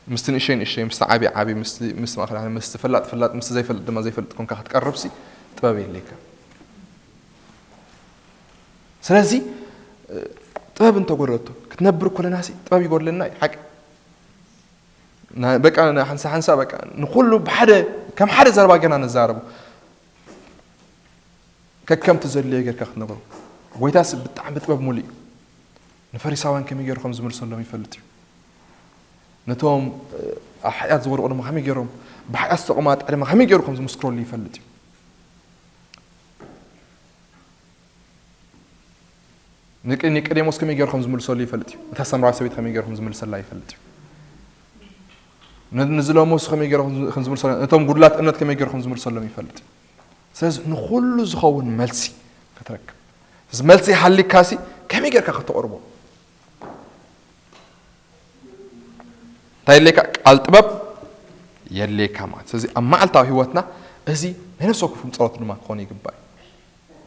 ምስቲ ንእሸይ ንእሸይ፣ ምስቲ ዓቢ ዓቢ፣ ምስቲ፣ ምስ ማእከል፣ ምስቲ ፈላጥ ፈላጥ፣ ምስቲ ዘይፈልጥ ድማ ዘይፈልጥ ኮንካ ክትቀርብ ሲ፣ ጥበብ የድልየካ። ስለዚ ጥበብ እንተጎደለቶ፣ ክትነብር ከለና ሲ፣ ጥበብ ይጎድለና እዩ፣ ሓቂ። ና-፣ በቃ ና-፣ ሓንሳ ሓንሳ በቃ ንኹሉ ብሓደ፣ ከም ሓደ ዘረባ ጌርና ንዛረቡ። ከከምቲ ዘድልዮ ጌርካ ክትነግሮ። ጎይታስ ብጣዕሚ ብጥበብ ሙሉእ እዩ። ንፈሪሳውያን ከመይ ገይሩ ከም ዝምልሰሎም ይፈልጥ እዩ። እቶም ኣብ ሓጢኣት ዝወደቑ ድማ ከመይ ገይሮም፣ ብሓጢኣት ዝተቖማጠዐ ድማ ከመይ ገይሩ ከም ዝምስክረሉ ይፈልጥ እዩ። ንቂ- ኒቆዴሞስ ከመይ ገይሩ ከም ዝምልሰሉ ይፈልጥ እዩ። እታ ሰምራዊት ሰበይቲ ከመይ ገይሩ ከም ዝምልሰላ ይፈልጥ እዩ። ን- ንዝለመሱ ከመይ ገይሩ ከም ዝምልሰሉ፣ ነቶም ጉድላት እምነት ከመይ ገይሩ ከም ዝምልሰሎም ይፈልጥ እዩ። ስለዚ ንኹሉ ዝኸውን መልሲ ክትረክብ፣ እዚ መልሲ ሃሊካሲ ከመይ ጌርካ ከተቕርቦ? እንታይ የድልየካ? ቃል ጥበብ የድልየካ ማለት። ስለዚ ኣብ መዓልታዊ ህይወትና እዚ ናይ ነፍሲ ወከፍኩም ጸሎት ድማ ክኾን ይግባእ።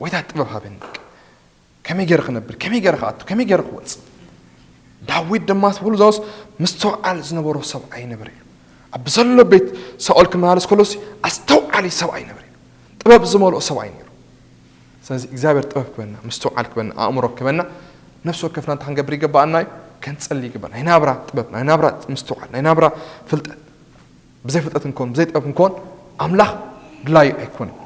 ጎይታ ጥበብ ሃበኒ፣ ከመይ ገይረ ክነብር፣ ከመይ ገይረ ክኣቱ፣ ከመይ ገይረ ክወጽእ። ዳዊት ድማ ብሉ ዛውስ ምስትውዓል ዝነበሮ ሰብኣይ ነበር ኢሉ። ኣብ ዘሎ ቤት ሳኦል ክመላለስ ከሎሲ ኣስተውዓሊ ሰብኣይ ነበር ኢሉ። ጥበብ ዝመልኦ ሰብኣይ ነይሩ። ስለዚ እግዚኣብሔር ጥበብ ክበና፣ ምስትውዓል ክበና፣ ኣእምሮ ክበና፣ ነፍሲ ወከፍና እንታይ ክንገብር ይግባኣና እዩ? ከንጸሊ ይግባና። ናይ ናብራ ጥበብ፣ ናይ ናብራ ምስትውዓል፣ ናይ ናብራ ፍልጠት። ብዘይ ፍልጠት እንኮን ብዘይ ጥበብ እንኮን ኣምላኽ ድላዩ ኣይኮነን።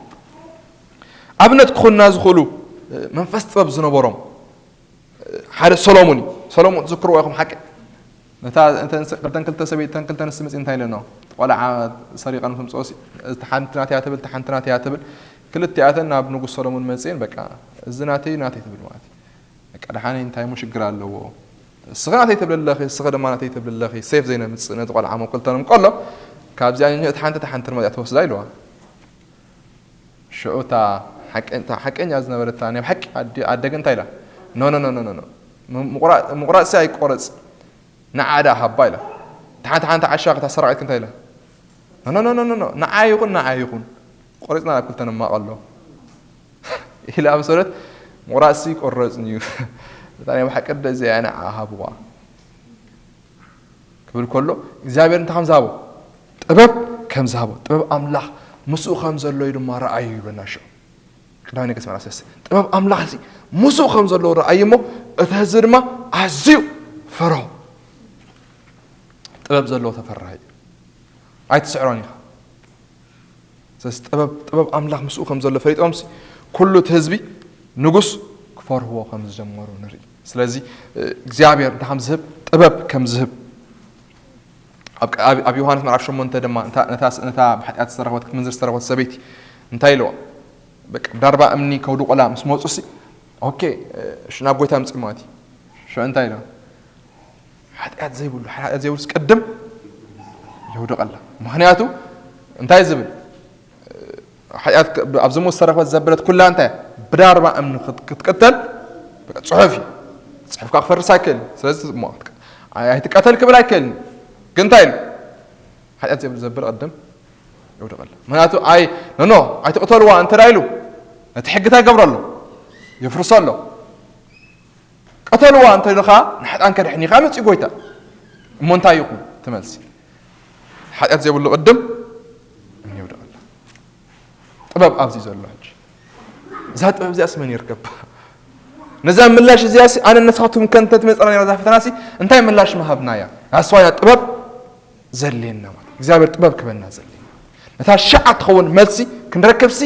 ኣብነት ክኾንና ዝኽእሉ መንፈስ ጥበብ ዝነበሮም ሓደ ሰሎሙን እዩ። ሰሎሙን ትዝክርዎ ኢኹም ሓቂ? ነታ እተን ስ- እተን ክልተ ሰበይቲ እተን ክልተ ኣንስቲ መፂ እንታይ ኢለኖ? ቆልዓ ሰሪቐን ምስ ምፅኦሲ፣ እቲ ሓንቲ ናተይ እያ ትብል፣ እቲ ሓንቲ ናተይ እያ ትብል። ክልቲኣተን ናብ ንጉስ ሰሎሙን መፅእን በቃ እዚ ናተይ ናተይ ትብል ማለት እዩ። በቃ ደሓነይ እንታይ ሞ ሽግር ኣለዎ? እስኺ ናተይ ትብሊ ኣለኺ፣ እስኺ ድማ ናተይ ትብሊ ኣለኺ፣ ሴፍ ዘይነምፅእ ነቲ ቆልዓ ሞ ክልተንም ከሎ ካብዚኣ እቲ ሓንቲ እቲ ሓንቲ ድማ እዚኣ ትወስዳ ኢልዋ። ሽዑ እታ ሓቀ- እታ ሓቀኛ ዝነበረት እታ ናይ ብሓቂ ኣደ- ኣደ ግን እንታይ ኢላ? ኖ ኖ ኖ ኖ ኖ ኖ። ም- ምቑራ- ምቑራጽሲ ኣይቆረጽ፣ ንዓ ደኣ ሃባ ኢላ። እታ ሓንቲ ሓንቲ ዓሻ እታ ሰራቒት እንታይ ኢላ? ኖ ኖ ኖ ኖ ኖ፣ ንዓ ይኹን ንዓ ይኹን ቆሪጽና ናብ ክልተ ነማቐሎ ኢላ ኣምሰለት። ምቑራጽሲ ይቆረጽን እዩ። እታ ናይ ብሓቂ ኣደ እዚኣ ንዓ ሃብዋ ክብል ከሎ እግዚኣብሔር እንታይ ከም ዝሃቦ፣ ጥበብ ከም ዝሃቦ፣ ጥበብ ኣምላኽ ምስኡ ከም ዘሎ እዩ ድማ ረኣዩ ይብለና። ሽዑ ቀዳማይ ነገስት ምዕራፍ ሰለስተ ጥበብ ኣምላኽ እዚ ምስኡ ከም ዘሎ ረኣዩ እሞ እቲ ህዝቢ ድማ ኣዝዩ ፈርሆ። ጥበብ ዘለዎ ተፈራሂ እዩ። ኣይትስዕሮን ኢኻ። ስለዚ ጥበብ ጥበብ ኣምላኽ ምስኡ ከም ዘሎ ፈሊጦምሲ ኩሉ እቲ ህዝቢ ንጉስ ክፈርህዎ ከም ዝጀመሩ ንርኢ። ስለዚ እግዚኣብሔር እንታይ ከም ዝህብ፣ ጥበብ ከም ዝህብ ኣብ ኣብ- ኣብ ዮሃንስ ምዕራፍ ሸሞንተ ድማ እንታ- ነታ ስ- ነታ ብሓጢኣት ዝተረኸበት ክትምንዝር ዝተረኸበት ሰበይቲ እንታይ ኢልዋ? በቃ ብዳርባ እምኒ ከውድቆላ ምስ መፁ ሲ ኦኬ ሽ ናብ ጎይታ ምፅእ ማለት እዩ። ሽ እንታይ ኢልዋ? ሓጢኣት ዘይብሉ ሓጢኣት ዘይብሉ ቅድም የውድቐላ። ምክንያቱ እንታይ ዝብል ሓጢኣት ኣብ ዝሙት ዝተረኽበት ዘበለት ኩላ እንታይ ብዳርባ እምኒ ክትቅተል ፅሑፍ እዩ። ፅሑፍካ ክፈርስ ኣይክእልን። ስለዚ ኣይትቀተል ክብል ኣይክእልን። ግን እንታይ ኢሉ? ሓጢኣት ዘይብሉ ዘብል ቅድም የውድቐላ። ምክንያቱ ኣይ ኖኖ ኣይትቕተልዋ እንተ ኢሉ ነቲ ሕጊ እንታይ ገብሮ ኣሎ? የፍርሶ ኣሎ። ቀተልዋ እንተ ኢልኻ ንሓጣን ከድሕን ኢኻ መፅኡ ጎይታ። እሞ እንታይ ይኹን ትመልሲ? ሓጢኣት ዘይብሉ ቅድም እምኒ ይውደቐላ። ጥበብ ኣብዚ ዘሎ ሕጂ እዛ ጥበብ እዚኣስ መን ይርከባ? ነዛ ምላሽ እዚኣስ ኣነ ነስኻትኩም ከንተ ትመፅና ነራ እዛ ፈተናሲ እንታይ ምላሽ ምሃብናያ? ኣስዋያ ጥበብ ዘድልየና ማለት እግዚኣብሔር ጥበብ ክበና ዘድልየና ነታ ሸዓ ትኸውን መልሲ ክንረክብሲ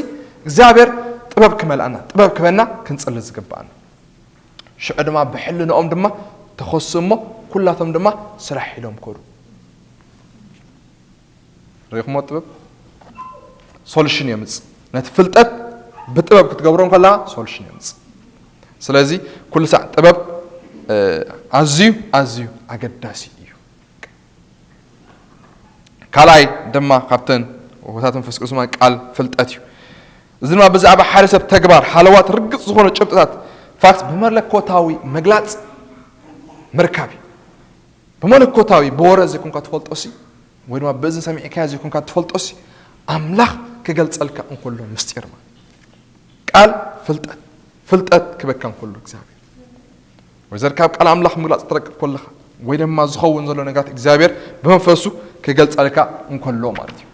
እግዚኣብሔር ጥበብ ክመልኣና ጥበብ ክበና ክንፅሊ ዝግብኣና። ሽዑ ድማ ብሕልንኦም ድማ ተኸሱ እሞ ኩላቶም ድማ ስራሕ ኢሎም ከዱ። ርኢኹሞ ጥበብ ሶሉሽን የምፅእ። ነቲ ፍልጠት ብጥበብ ክትገብሮ እንከላ ሶሉሽን የምፅእ። ስለዚ ኩሉ ሳዕ ጥበብ ኣዝዩ ኣዝዩ ኣገዳሲ እዩ። ካልኣይ ድማ ካብተን ውህታት መንፈስ ቅዱስ ድማ ቃል ፍልጠት እዩ። እዚ ድማ ብዛዕባ ሓደ ሰብ ተግባር ሃለዋት ርግፅ ዝኾኑ ጭብጥታት ፋክት ብመለኮታዊ መግላፅ ምርካብ እዩ። ብመለኮታዊ ብወረ ዘይኮንካ ትፈልጦ ሲ ወይ ድማ ብእዝኒ ሰሚዕካዮ ዘይኮንካ ትፈልጦ ሲ ኣምላኽ ክገልፀልካ እንከሎ ምስጢር ማለት ቃል ፍልጠት ፍልጠት ክበካ እንከሎ እግዚኣብሔር ወይ ዘርካብ ቃል ኣምላኽ ምግላፅ ትረክብ ከለኻ ወይ ድማ ዝኸውን ዘሎ ነገራት እግዚኣብሔር ብመንፈሱ ክገልፀልካ እንከሎ ማለት እዩ።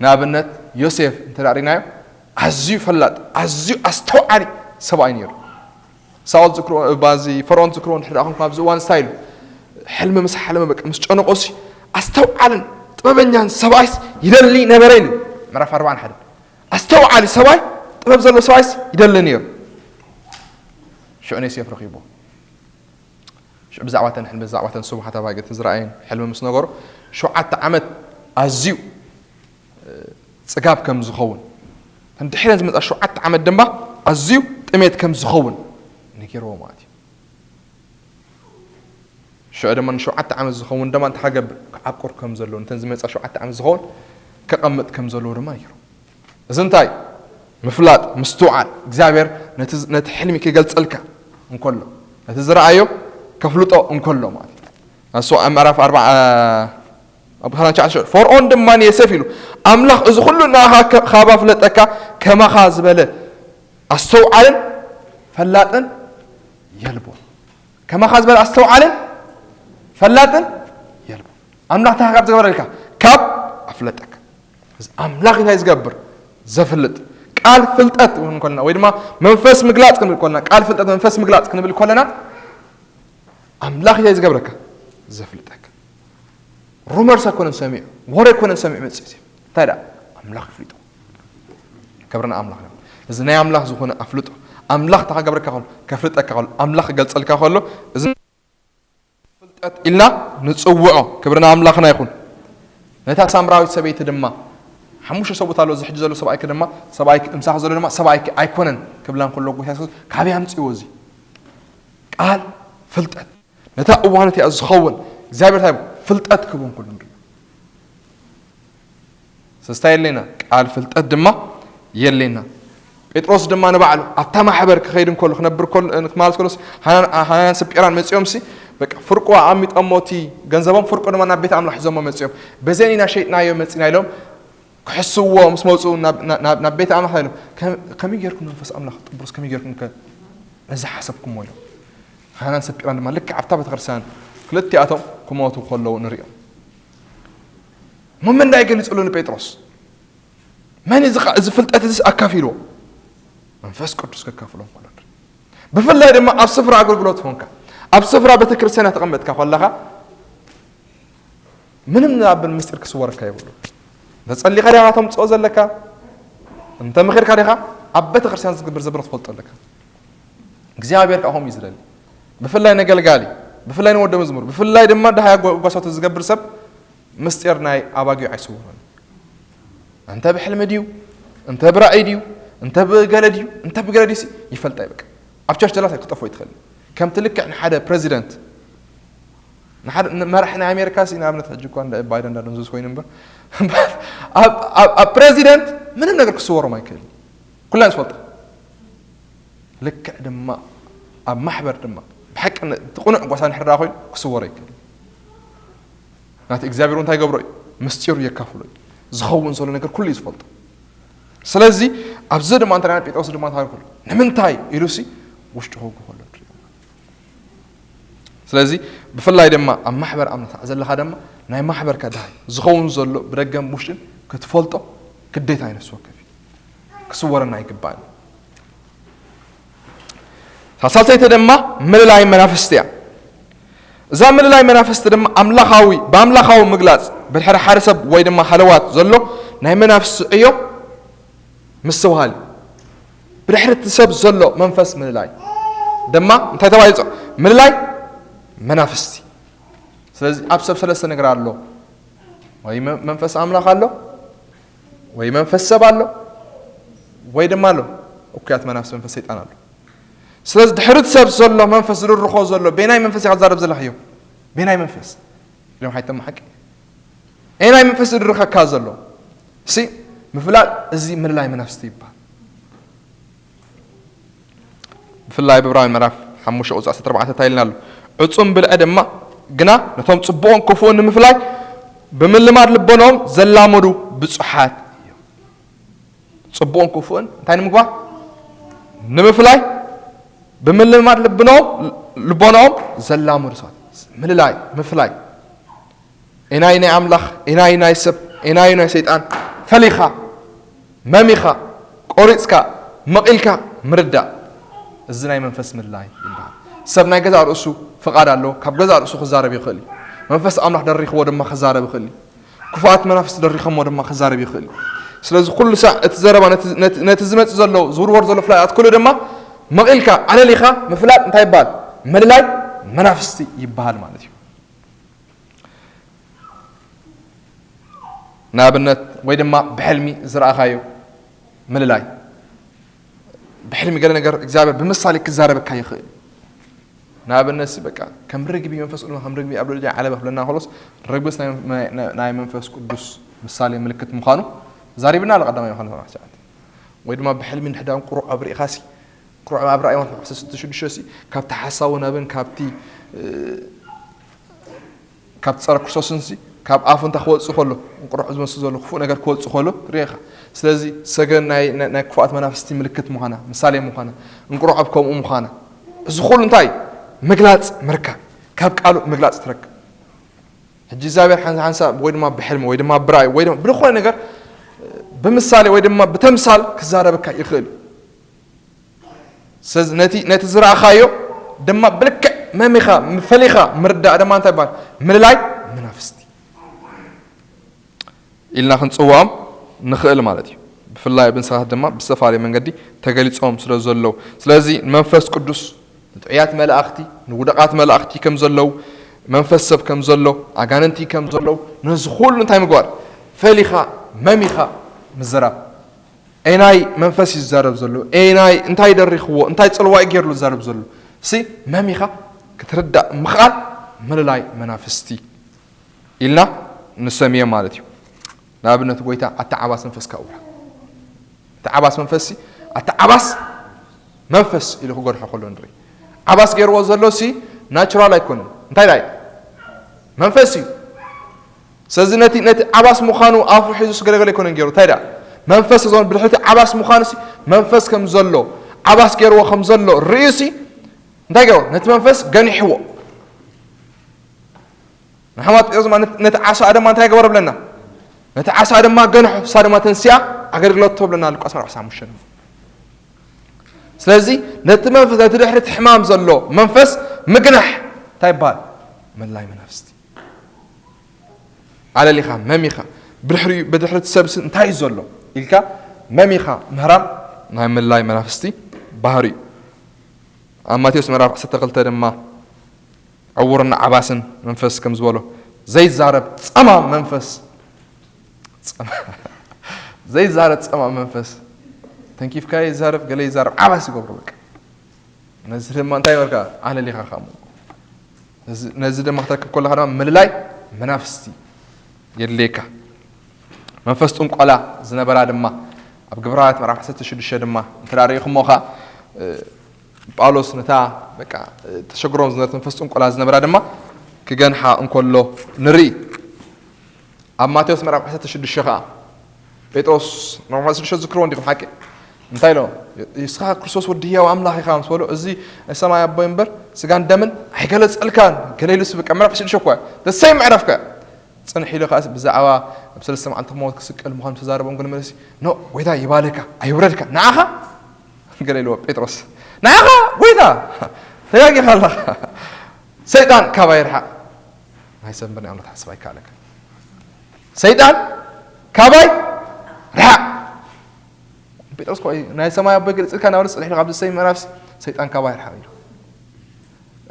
ንኣብነት ዮሴፍ እንተ ርኢናዮ ኣዝዩ ፈላጥ ኣዝዩ ኣስተውዓሊ ሰብኣይ ነይሩ። ሳኦል ዝክርዎ ባዚ ፈርዖን ዝክርዎ እንድሕር ደኣ ኮንኩም ኣብዚ እዋን እንታይ ኢሉ? ሕልሚ ምስ ሓለመ በቃ ምስ ጨነቆሲ ኣስተውዓልን ጥበበኛን ሰብኣይስ ይደሊ ነበረ ኢሉ። ምዕራፍ ኣርባዓን ሓደን ኣስተውዓሊ ሰብኣይ ጥበብ ዘለዎ ሰብኣይስ ይደሊ ነይሩ። ሽዑ ዮሴፍ ረኺብዎ። ሽዑ ብዛዕባተን ሕልሚ፣ ብዛዕባተን ስቡሓት ኣባጊዕ ዝረኣየን ሕልሚ ምስ ነገሮ፣ ሸውዓተ ዓመት ኣዝዩ ጽጋብ ከም ዝኸውን፣ እተን ድሕረን ዝመጻ ሸውዓተ ዓመት ድማ ኣዝዩ ጥሜት ከም ዝኸውን ነጊርዎ ማለት እዩ። ሽዑ ድማ ንሸውዓተ ዓመት ዝኸውን ድማ እንታይ ክገብር፣ ክዓቁር ከም ዘለዎ፣ ነተን ዝመጻ ሸውዓተ ዓመት ዝኸውን ከቐምጥ ከም ዘለዎ ድማ ነጊሩ። እዚ እንታይ? ምፍላጥ፣ ምስትውዓል፣ እግዚኣብሔር ነቲ፣ ነቲ ሕልሚ ክገልጸልካ እንከሎ፣ ነቲ ዝረኣዮ ከፍልጦ እንከሎ ማለት እዩ። ንሱ ኣብ ምዕራፍ ኣርባዓ፣ ኣብ ኻና ትሽዓተ ሽዑ፣ ፈርዖን ድማ ንዮሴፍ ኢሉ፣ ኣምላኽ እዚ ኩሉ ንኣኻ ከ-፣ ካብ ኣፍለጠካ፣ ከማኻ ዝበለ ኣስተውዓልን ፈላጥን የልቦ። ከማኻ ዝበለ ኣስተውዓልን ፈላጥን የልቦ። ኣምላኽ እንታይ ካብ ዝገበረልካ? ካብ ኣፍለጠካ። እዚ ኣምላኽ እንታይ ዝገብር? ዘፍልጥ። ቃል ፍልጠት እውን ከለና፣ ወይ ድማ መንፈስ ምግላጽ ክንብል ከለና፣ ቃል ፍልጠት መንፈስ ምግላጽ ክንብል ከለና፣ ኣምላኽ እንታይ ዝገብረካ? ዘፍልጠካ። ሩመርስ ኣይኮነን ሰሚዑ፣ ወረ ኣይኮነን ሰሚዑ መጽእ እዚ። እንታይ ደኣ? ኣምላኽ ይፍልጦ። ክብርና ኣምላኽ ነው። እዚ ናይ ኣምላኽ ዝኾነ ኣፍልጦ፣ ኣምላኽ እንታይ ክገብረካ ከሎ? ከፍልጠካ ከሎ፣ ኣምላኽ ክገልጸልካ ከሎ፣ እዚ ፍልጠት ኢልና ንጽውዖ። ክብርና ኣምላኽና ይኹን። ነታ ሳምራዊት ሰበይቲ ድማ፣ ሓሙሽተ ሰብኡት ኣሎ፣ እዚ ሕጂ ዘሎ ሰብኣይኪ ድማ፣ ሰብኣይኪ፣ ምሳኺ ዘሎ ድማ ሰብኣይኪ ኣይኮነን ክብላ እንከሎ፣ ጎይታ የሱስ ካበይ ኣምጽእዎ እዚ ቃል ፍልጠት? ነታ እዋን እቲኣ ዝኸውን እግዚኣብሔር እንታይ ይብሎ? ፍልጠት ክህቦም ኩሉ ንርኢ። ስለዚ እንታይ የለና? ቃል ፍልጠት ድማ የለና። ጴጥሮስ ድማ ንባዕሉ ኣብታ ማሕበር ክኸይድ እንከሎ፣ ክነብር ከሎ፣ ክመላለስ ከሎስ፣ ሃናን፣ ሃናን ሰጲራን መጺኦምሲ፣ በቃ፣ ፍርቁ ኣቐሚጦሞ እቲ ገንዘቦም፣ ፍርቁ ድማ ናብ ቤት ኣምላኽ ሒዞሞ መጺኦም። በዘን ኢና ሸይጥናዮ መጺና ኢሎም ክሕስዎ ምስ መጹ፣ ናብ፣ ናብ፣ ናብ ቤት ኣምላኽ ኢሎም፣ "ከ-፣ ከመይ ጌርኩም መንፈስ ኣምላኽ ጥብሩስ ከመይ ጌርኩም ከ ነዚ ሓሰብኩሞ?" ኢሎም። ሃናን ሰጲራን ድማ ልክዕ ኣብታ ቤተክርስትያን ክልቲኣቶም ክሞቱ ከለዉ ንሪኦም። እሞ መን ደኣ ይገልጽሉ ንጴጥሮስ? መን እዚ ኸ-፣ እዚ ፍልጠት እዚስ ኣካፊልዎ? መንፈስ ቅዱስ ከካፍሎም ከሎ ንርኢ። ብፍላይ ድማ ኣብ ስፍራ ኣገልግሎት ኾንካ፣ ኣብ ስፍራ ቤተክርስትያን ተቐመጥካ ከለኻ፣ ምንም ንኣብል ምስጢር ክስወረካ የብሉ። እንተ ጸሊኻ ዲኻ ተምጽኦ ዘለካ፣ እንተ ምኺርካ ዲኻ ኣብ ቤተክርስትያን ዝግበር ዘብሮ ትፈልጦ ኣለካ። እግዚኣብሔር ከዓ ከምኡ እዩ ዝደሊ። ብፍላይ ነገልጋሊ፣ ብፍላይ ንወዲ መዝሙር፣ ብፍላይ ድማ ደሃያ ጓ-፣ ጓሳቱ ዝገብር ሰብ ምስጢር ናይ ኣባጊዑ ኣይስውሮን። እንተ ብሕልሚ ድዩ፣ እንተ ብራእይ ድዩ፣ እንተ ብገለ ድዩ፣ እንተ ብገለ ድዩሲ ይፈልጣ እዩ በቃ። ኣብ ቸርች ደላት ክትጠፍኦ ይትኽእል። ከምቲ ልክዕ ንሓደ ፕረዚደንት፣ ንሓደ፣ ንመራሒ ናይ ኣሜሪካ ሲ ንኣብነት ሕጂ እኳ እንዳ ባይደን እንዳደንዙዝ ኮይኑ እምበር፣ ኣብ፣ ኣብ፣ ኣብ ፕረዚደንት ምንም ነገር ክስወሮም ኣይክእልን። ኩልና ንፈልጦ። ልክዕ ድማ ኣብ ማሕበር ድማ ብሓቂ ን-፣ እቲ ቅኑዕ ጓሳ ንሕራ ኮይኑ ክስወሮ ኣይክእልን። ናቲ እግዚኣብሔር እንታይ ገብሮ እዩ? ምስጢሩ የካፍሎ እዩ። ዝኸውን ዘሎ ነገር ኩሉ እዩ ዝፈልጦ። ስለዚ ኣብዚ ድማ እንታይ ጴጥሮስ ድማ እንታይ ከሎ፣ "ንምንታይ?" ኢሉሲ ውሽጡ ከጉ ከሎ ንርኢ። ስለዚ ብፍላይ ድማ ኣብ ማሕበር ኣምላኽ ዘለኻ ድማ ናይ ማሕበርካ ድሃይ ዝኸውን ዘሎ ብደገን ብውሽጥን ክትፈልጦ ግዴታ እዩ፣ ነፍሲ ወከፍ እዩ። ክስወረና ኣይግባእን። ሳልሳይቲ ድማ ምልላይ መናፍስቲ እያ። እዛ ምልላይ መናፍስቲ ድማ ኣምላኻዊ፣ ብኣምላኻዊ ምግላጽ ብድሕሪ ሓደ ሰብ ወይ ድማ ሃለዋት ዘሎ ናይ መናፍስቲ ዕዮ ምስትውሃል እዩ። ብድሕሪ እቲ ሰብ ዘሎ መንፈስ ምልላይ ድማ እንታይ ተባሂሉ ይጽዋዕ? ምልላይ መናፍስቲ። ስለዚ ኣብ ሰብ ሰለስተ ነገር ኣሎ። ወይ መ-፣ መንፈስ ኣምላኽ ኣሎ፣ ወይ መንፈስ ሰብ ኣሎ፣ ወይ ድማ ኣሎ እኩያት መናፍስቲ መንፈስ ሰይጣን ኣሎ። ስለዚ ድሕሪ እቲ ሰብ ዘሎ መንፈስ ዝድርኾ ዘሎ፣ በየናይ መንፈስ ኢኻ ትዛረብ ዘለኻዮ? በየናይ መንፈስ? ኢሎም ሓይቶም ሓቂ። ኣየናይ መንፈስ ዝድርኸካ ዘሎ? ሲ ምፍላጥ እዚ ምልላይ መናፍስቲ ይበሃል። ብፍላይ ብዕብራውያን ምዕራፍ ሓሙሽተ ቁጽሪ ዓሰርተ ኣርባዕተ እንታይ ኢልና ኣሎ? ዕጹም ብልዒ ድማ ግና ነቶም ጽቡቕን ክፉእን ንምፍላይ ብምልማድ ልቦናኦም ዘላመዱ ብጹሓት እዮም። ጽቡቕን ክፉእን እንታይ ንምግባር? ንምፍላይ ብምልማድ ልብኖም፣ ልቦናኦም ዘላመዱ ሰባት። ምልላይ፣ ምፍላይ። ኤናይ ናይ ኣምላኽ፣ ኤናይ ናይ ሰብ፣ ኤናይ ናይ ሰይጣን ፈሊኻ፣ መሚኻ፣ ቆሪጽካ፣ መቒልካ ምርዳእ። እዚ ናይ መንፈስ ምልላይ ይበሃል። ሰብ ናይ ገዛእ ርእሱ ፍቓድ ኣለዎ። ካብ ገዛእ ርእሱ ክዛረብ ይኽእል እዩ። መንፈስ ኣምላኽ ደሪኽዎ ድማ ክዛረብ ይኽእል እዩ። ክፉኣት መናፍስቲ ደሪኾሞ ድማ ክዛረብ ይኽእል እዩ። ስለዚ ኩሉ ሳዕ እቲ ዘረባ ነቲ፣ ነቲ፣ ነቲ ዝመጽእ ዘሎ፣ ዝውርወር ዘሎ ፍላጻት ኩሉ ድማ መቒልካ፣ ኣለሊኻ ምፍላጥ እንታይ ይበሃል? ምልላይ መናፍስቲ ይበሃል ማለት እዩ። ንኣብነት ወይ ድማ ብሕልሚ ዝረኣኻዮ ምልላይ። ብሕልሚ ገለ ነገር እግዚኣብሔር ብምሳሌ ክዛረበካ ይኽእል። ንኣብነት ሲ በቃ ከም ርግቢ መንፈስ ቅዱስ ከም ርግቢ ኣብ ልዕሊ ዓለባ ክብለና ከሎስ ርግብስ ናይ- ናይ- ናይ መንፈስ ቅዱስ ምሳሌ ምልክት ምዃኑ ዛሪብና ኣሎ ቀዳማይ ዮሃንስ ምዕራፍ ትሽዓተ። ወይ ድማ ብሕልሚ እንድሕዳን ቁሩዕ ኣብ ርኢኻሲ ቁሩዕ ኣብ ራእይ ዮሃንስ ምዕራፍ ዓሰርተ ሽዱሽተ ሲ ካብቲ ሓሳዊ ነብን ካብቲ እ፣ ካብ ጸረ ክርስቶስን ሲ ካብ ኣፉ እንታይ ክወጽእ ከሎ እንቁርዖ ዝመስል ዘሎ ክፉእ ነገር ክወጽእ ከሎ ርኢኻ። ስለዚ ሰገን ናይ ናይ- ናይ ክፉኣት መናፍስቲ ምልክት ምዃና ምሳሌ ምዃና እንቁርዖ ኣብ ከምኡ ምዃና እዚ ኩሉ እንታይ ምግላጽ ምርካብ ካብ ቃሉ ምግላጽ ትረክብ። ሕጂ እግዚኣብሔር ሓንሳ ሓንሳ ወይ ድማ ብሕልሚ ወይ ድማ ብራእይ ወይ ድማ ብዝኾነ ነገር ብምሳሌ ወይ ድማ ብተምሳል ክዛረበካ ይኽእል እዩ። ስለዚ ነቲ ነቲ ዝረኣኻዮ ድማ ብልክዕ መሚኻ ፈሊኻ ምርዳእ ድማ እንታይ ይባሃል? ምልላይ መናፍስቲ ኢልና ክንፅውዖም ንኽእል ማለት እዩ። ብፍላይ ኣብ እንስሳት ድማ ብዝተፈላለየ መንገዲ ተገሊፆም ስለ ዘለዉ፣ ስለዚ ንመንፈስ ቅዱስ ንጥዑያት መላእኽቲ ንውደቓት መላእኽቲ ከም ዘለዉ መንፈስ ሰብ ከም ዘሎ ኣጋንንቲ ከም ዘለዉ ነዚ ኩሉ እንታይ ምግባር ፈሊኻ መሚኻ ምዝራብ። ኤናይ መንፈስ እዩ ዝዛረብ ዘሎ፣ ኤናይ እንታይ ደሪኽዎ እንታይ ጽልዋይ ገይርሉ ዝዛረብ ዘሎ ሲ መሚኻ ክትርዳእ ምኽኣል ምልላይ መናፍስቲ ኢልና ንሰምዮ ማለት እዩ። ንኣብነት ጎይታ ኣተዓባስ መንፈስካ ውራ። ኣተዓባስ መንፈስ ሲ ኣተዓባስ መንፈስ ኢሉ ክገድሖ ከሎ ንርኢ። ዓባስ ገይርዎ ዘሎ ሲ ናቹራል ኣይኮነን። እንታይ ዳይ መንፈስ እዩ። ስለዚ ነቲ ነቲ ዓባስ ምዃኑ ኣፉ ሒዙ ዝገለገለ ኣይኮነን ገይሩ። እንታይ ደኣ መንፈስ ዞን ብድሕርቲ ዓባስ ምዃኑ ሲ መንፈስ ከም ዘሎ ዓባስ ገይርዎ ከም ዘሎ ርእዩ ሲ እንታይ ገይሩ? ነቲ መንፈስ ገኒሕዎ። ንሓማት ጴጥሮስ ድማ ነቲ ነቲ ዓሳ ድማ እንታይ ገበረ ብለና? ነቲ ዓሳ ድማ ገንሖ፣ እሳ ድማ ተንሲኣ ኣገልግለቶ ብለና ሉቃስ ምዕራፍ ዓሰርተ ሓሙሽተ። ስለዚ ነቲ መንፈስ ነቲ ድሕርቲ ሕማም ዘሎ መንፈስ ምግናሕ እንታይ ይበሃል? ምልላይ መናፍስቲ። ኣለሊኻ መሚኻ ብድሕሪኡ ብድሕሪ እቲ ሰብሲ እንታይ እዩ ዘሎ ኢልካ መሚኻ ምህራም ናይ ምልላይ መናፍስቲ ባህሪ እዩ። ኣብ ማቴዎስ ምዕራፍ ዓሰርተ ክልተ ድማ ዕውርን ዓባስን መንፈስ ከም ዝበሎ ዘይዛረብ ጸማም መንፈስ ጸማ- ዘይዛረብ ጸማም መንፈስ ተንኪፍካ ይዛረብ ገለ ይዛረብ ዓባስ ይገብሮ በቃ። ነዚ ድማ እንታይ ይበልካ ኣለሊኻ ካብ መንጎ ነዚ- ነዚ ድማ ክትረክብ ከለኻ ድማ ምልላይ መናፍስቲ የድልየካ። መንፈስ ጥንቆላ ዝነበራ ድማ ኣብ ግብራውያት ምዕራፍ ዓሰርተ ሽዱሽተ ድማ እንተ ርኢኹሞ ኸ እ፣ ጳውሎስ ነታ በቃ እ፣ ተሸግሮም ዝነበረት መንፈስ ጥንቆላ ዝነበራ ድማ ክገንሓ እንከሎ ንርኢ። ኣብ ማቴዎስ ምዕራፍ ዓሰርተ ሽዱሽተ ኸዓ ጴጥሮስ ምዕራፍ ዓሰርተ ሽዱሽተ ዝክርዎ እንዲኹም ሓቂ እንታይ ኢሎ? ንስኻ ክርስቶስ ወዲ ህያው ኣምላኽ ኢኻ ምስ በሎ እዚ ናይ ሰማይ ኣቦይ እምበር ስጋን ደምን ኣይገለጸልካን ገለ ኢሉ ስብቀ ምዕራፍ ዓሰርተ ሽዱሽተ እኳ ደሰይ ምዕራፍ ከ ጽንሕ ኢሉ ከኣ ብዛዕባ ኣብ ሰለስተ መዓልቲ ክመውት ክስቀል ምዃኑ ተዛረቦም ግን መልሲ ኖ ጎይታ ይባልካ ኣይውረድካ ንዓኻ ገለ ኢልዎ ጴጥሮስ ንዓኻ ጎይታ ተጋጊኻ ኣለኻ ሰይጣን ካባይ ርሓቕ ናይ ሰንበት ናይ ኣምልኾ ሓሳብ ኣይከኣለካ ሰይጣን ካባይ ርሓቕ ጴጥሮስ እኮ እዩ ናይ ሰማይ ኣቦይ ግልጽ ኢልካ ናብ ርእሲ ጽንሕ ኢልካ ኣብዚ ሰይ ምዕራፍሲ ሰይጣን ካባይ ርሓቕ ኢሉ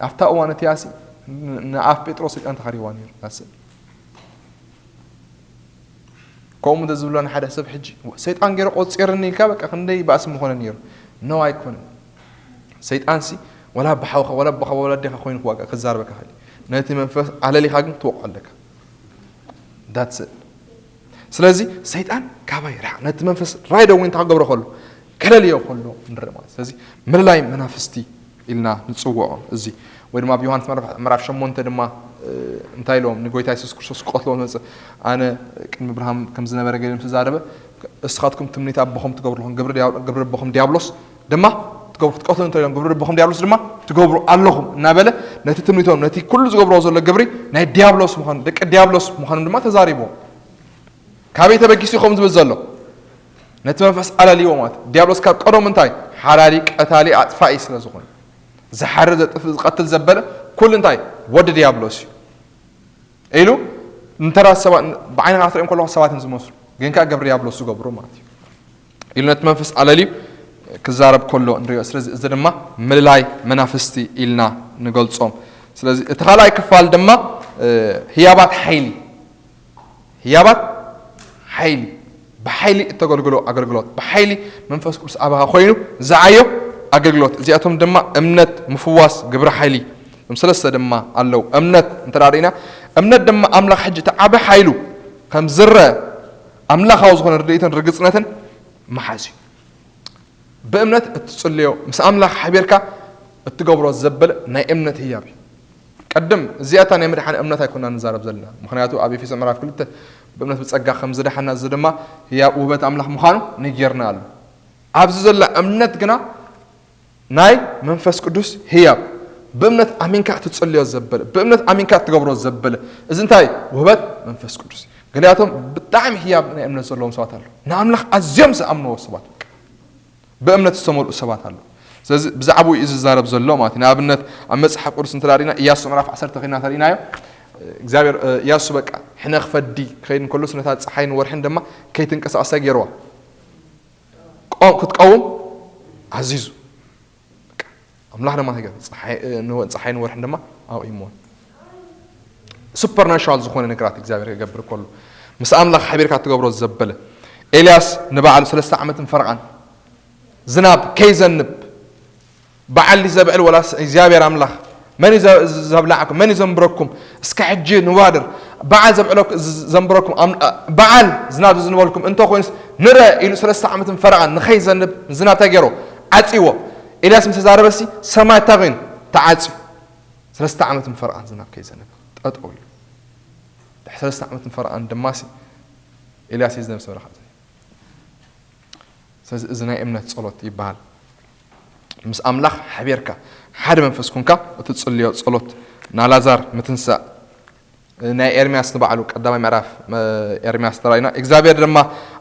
ኣብታ እዋን እቲኣሲ ንኣፍ ጴጥሮስ ሰይጣን ተኸሪዋ ነይሩ ናስእ ከምኡ እንተ ዝብሎ ንሓደ ሰብ ሕጂ ሰይጣን ገይረ ቆፂርኒ ኢልካ በቃ ክንደይ ባእሲ ምኾነ ነይሩ ነው ኣይኮነን ሰይጣንሲ ወላ ብሓውካ ወላ ብኻ ወላ ኣዴኻ ኮይኑ ክዋጋ ክዛረበካ ኽእል ነቲ መንፈስ ኣለሊኻ ግን ትወቕዖ ኣለካ that's it ስለዚ ሰይጣን ካባይ ርሓቕ ነቲ መንፈስ ራይደ ወይ እንታይ ክገብሮ ከሎ ከለልዮ ከሎ ንርኢ ማለት ስለዚ ምልላይ መናፍስቲ ኢልና ንፅውዖ እዚ ወይ ድማ ኣብ ዮሃንስ ምዕራፍ ሸሞንተ ድማ እንታይ ኢሎም ንጎይታ የሱስ ክርስቶስ ክቐትልዎ ዝመፅእ ኣነ ቅድሚ ብርሃን ከም ዝነበረ ገሊኦም ዝተዛረበ እስኻትኩም ትምኒት ኣቦኹም ትገብሩ ኣለኹም ግብሪ ኣቦኹም ዲያብሎስ ድማ ትገብሩ ክትቀትሉ እንተኢሎም ግብሪ ኣቦኹም ዲያብሎስ ድማ ትገብሩ ኣለኹም እናበለ ነቲ ትምኒቶም ነቲ ኩሉ ዝገብርዎ ዘሎ ግብሪ ናይ ዲያብሎስ ምዃኑ ደቂ ዲያብሎስ ምዃኖም ድማ ተዛሪብዎም ካበይ ተበጊሱ ኢኹም ዝብል ዘሎ ነቲ መንፈስ ኣለልዎ ማለት ዲያብሎስ ካብ ቀደሙ እንታይ ሓላሊ ቀታሊ ኣጥፋኢ ስለ ዝኾነ ዝሓርድ ዘጥፍእ ዝቐትል ዘበለ ኩሉ እንታይ ወዲ ዲያብሎስ እዩ ኢሉ እንተራ ሰባት ብዓይንኻ ክትሪኦም ከለኹ ሰባት እዮም ዝመስሉ ግን ከዓ ግብሪ ዲያብሎስ ዝገብሩ ማለት እዩ ኢሉ ነቲ መንፈስ ኣለልዩ ክዛረብ ከሎ ንሪኦ ስለዚ እዚ ድማ ምልላይ መናፍስቲ ኢልና ንገልፆም ስለዚ እቲ ካልኣይ ክፋል ድማ ህያባት ሓይሊ፣ ህያባት ሓይሊ፣ ብሓይሊ እተገልግሎ ኣገልግሎት፣ ብሓይሊ መንፈስ ቅዱስ ኣባኻ ኮይኑ ዝዓዮ ኣገልግሎት። እዚኣቶም ድማ እምነት፣ ምፍዋስ፣ ግብሪ ሓይሊ፣ እም ሰለስተ ድማ ኣለዉ። እምነት እንተ ርኢና፣ እምነት ድማ ኣምላኽ ሕጂ እቲ ዓቢ ሓይሉ ከም ዝረአ ኣምላኻዊ ዝኾነ ርድኢትን ርግጽነትን መሓዝ እዩ። ብእምነት እትጽልዮ፣ ምስ ኣምላኽ ሓቢርካ እትገብሮ ዘበለ ናይ እምነት ህያብ እዩ። ቅድም እዚኣታ ናይ ምድሓን እምነት ኣይኮና ንዛረብ ዘለና። ምኽንያቱ ኣብ ኤፌሶ ምዕራፍ ክልተ ብእምነት ብጸጋ ከም ዝደሓና፣ እዚ ድማ ህያብ ውህበት ኣምላኽ ምዃኑ ነጊርና ኣሎ። ኣብዚ ዘላ እምነት ግና ናይ መንፈስ ቅዱስ ህያብ፣ ብእምነት ኣሚንካ እትጽልዮ ዘበለ፣ ብእምነት ኣሚንካ እትገብሮ ዘበለ፣ እዚ እንታይ ውህበት መንፈስ ቅዱስ። ገሊኣቶም ብጣዕሚ ህያብ ናይ እምነት ዘለዎም ሰባት ኣለዉ። ንኣምላኽ ኣዝዮም ዝኣምንዎ ሰባት፣ ብእምነት ዝተመልኡ ሰባት ኣለዉ። ስለዚ ብዛዕባኡ እዩ ዝዛረብ ዘሎ ማለት እዩ። ንኣብነት ኣብ መጽሓፍ ቅዱስ እንተ ርኢና፣ ኢያሱ ምዕራፍ ዓሰርተ ኸይድና ተርኢናዮ፣ እግዚኣብሔር ኢያሱ በቃ ሕነ ክፈዲ ክኸይድ እንከሎስ ነታ ጸሓይን ወርሕን ድማ ከይትንቀሳቐሳ ገይርዋ። ቆም ክትቀውም ኣዚዙ። በቃ ኣምላኽ ድማ እንታይ ገይሩ? ጸሓይ፣ እ፣ ንወ-፣ ጸሓይን ወርሕን ድማ ኣቑሞን። ሱፐርናቹራል ዝኾነ ነገራት እግዚኣብሔር ክገብር ከሎ፣ ምስ ኣምላኽ ሓቢርካ ትገብሮ ዘበለ። ኤልያስ ንባዕሉ ሰለስተ ዓመትን ፈረቓን ዝናብ ከይዘንብ በዓል ድዩ ዘብዕል ወላስ እግዚኣብሔር ኣምላኽ? መን እዩ ዘ-፣ ዘብላዕኩም? መን እዩ ዘንብረኩም? እስከ ሕጂ ንዋድር። በዓል ዘብዕለኩ-፣ ዘንብረኩም፣ ኣም-፣ በዓል ዝናብ ዝዝንበልኩም እንተኾይኑስ ንረ ኢሉ ሰለስተ ዓመትን ፈረቓን ንኸይዘንብ ዝናብ እንታይ ገይሮ? ዓጽይዎ። ኤልያስ ምስ ተዛረበሲ ሰማይ እንታይ ኮይኑ? ተዓጽዩ። ሰለስተ ዓመትን ፈረቓን ዝናብ ከይዘንብ ጠጠው ኢሉ። ድሕሪ ሰለስተ ዓመትን ፈረቓን ድማሲ ኤልያስ የዝነብ ሰበረኻ። ስለዚ እዚ ናይ እምነት ጸሎት ይበሃል። ምስ ኣምላኽ ሓቢርካ ሓደ መንፈስ ኮንካ እትጽልዮ ጸሎት፣ ናላዛር ምትንሳእ፣ ናይ ኤርምያስ ንባዕሉ ቀዳማይ ምዕራፍ፣ መ-፣ ኤርምያስ ተራኢና፣ እግዚኣብሔር ድማ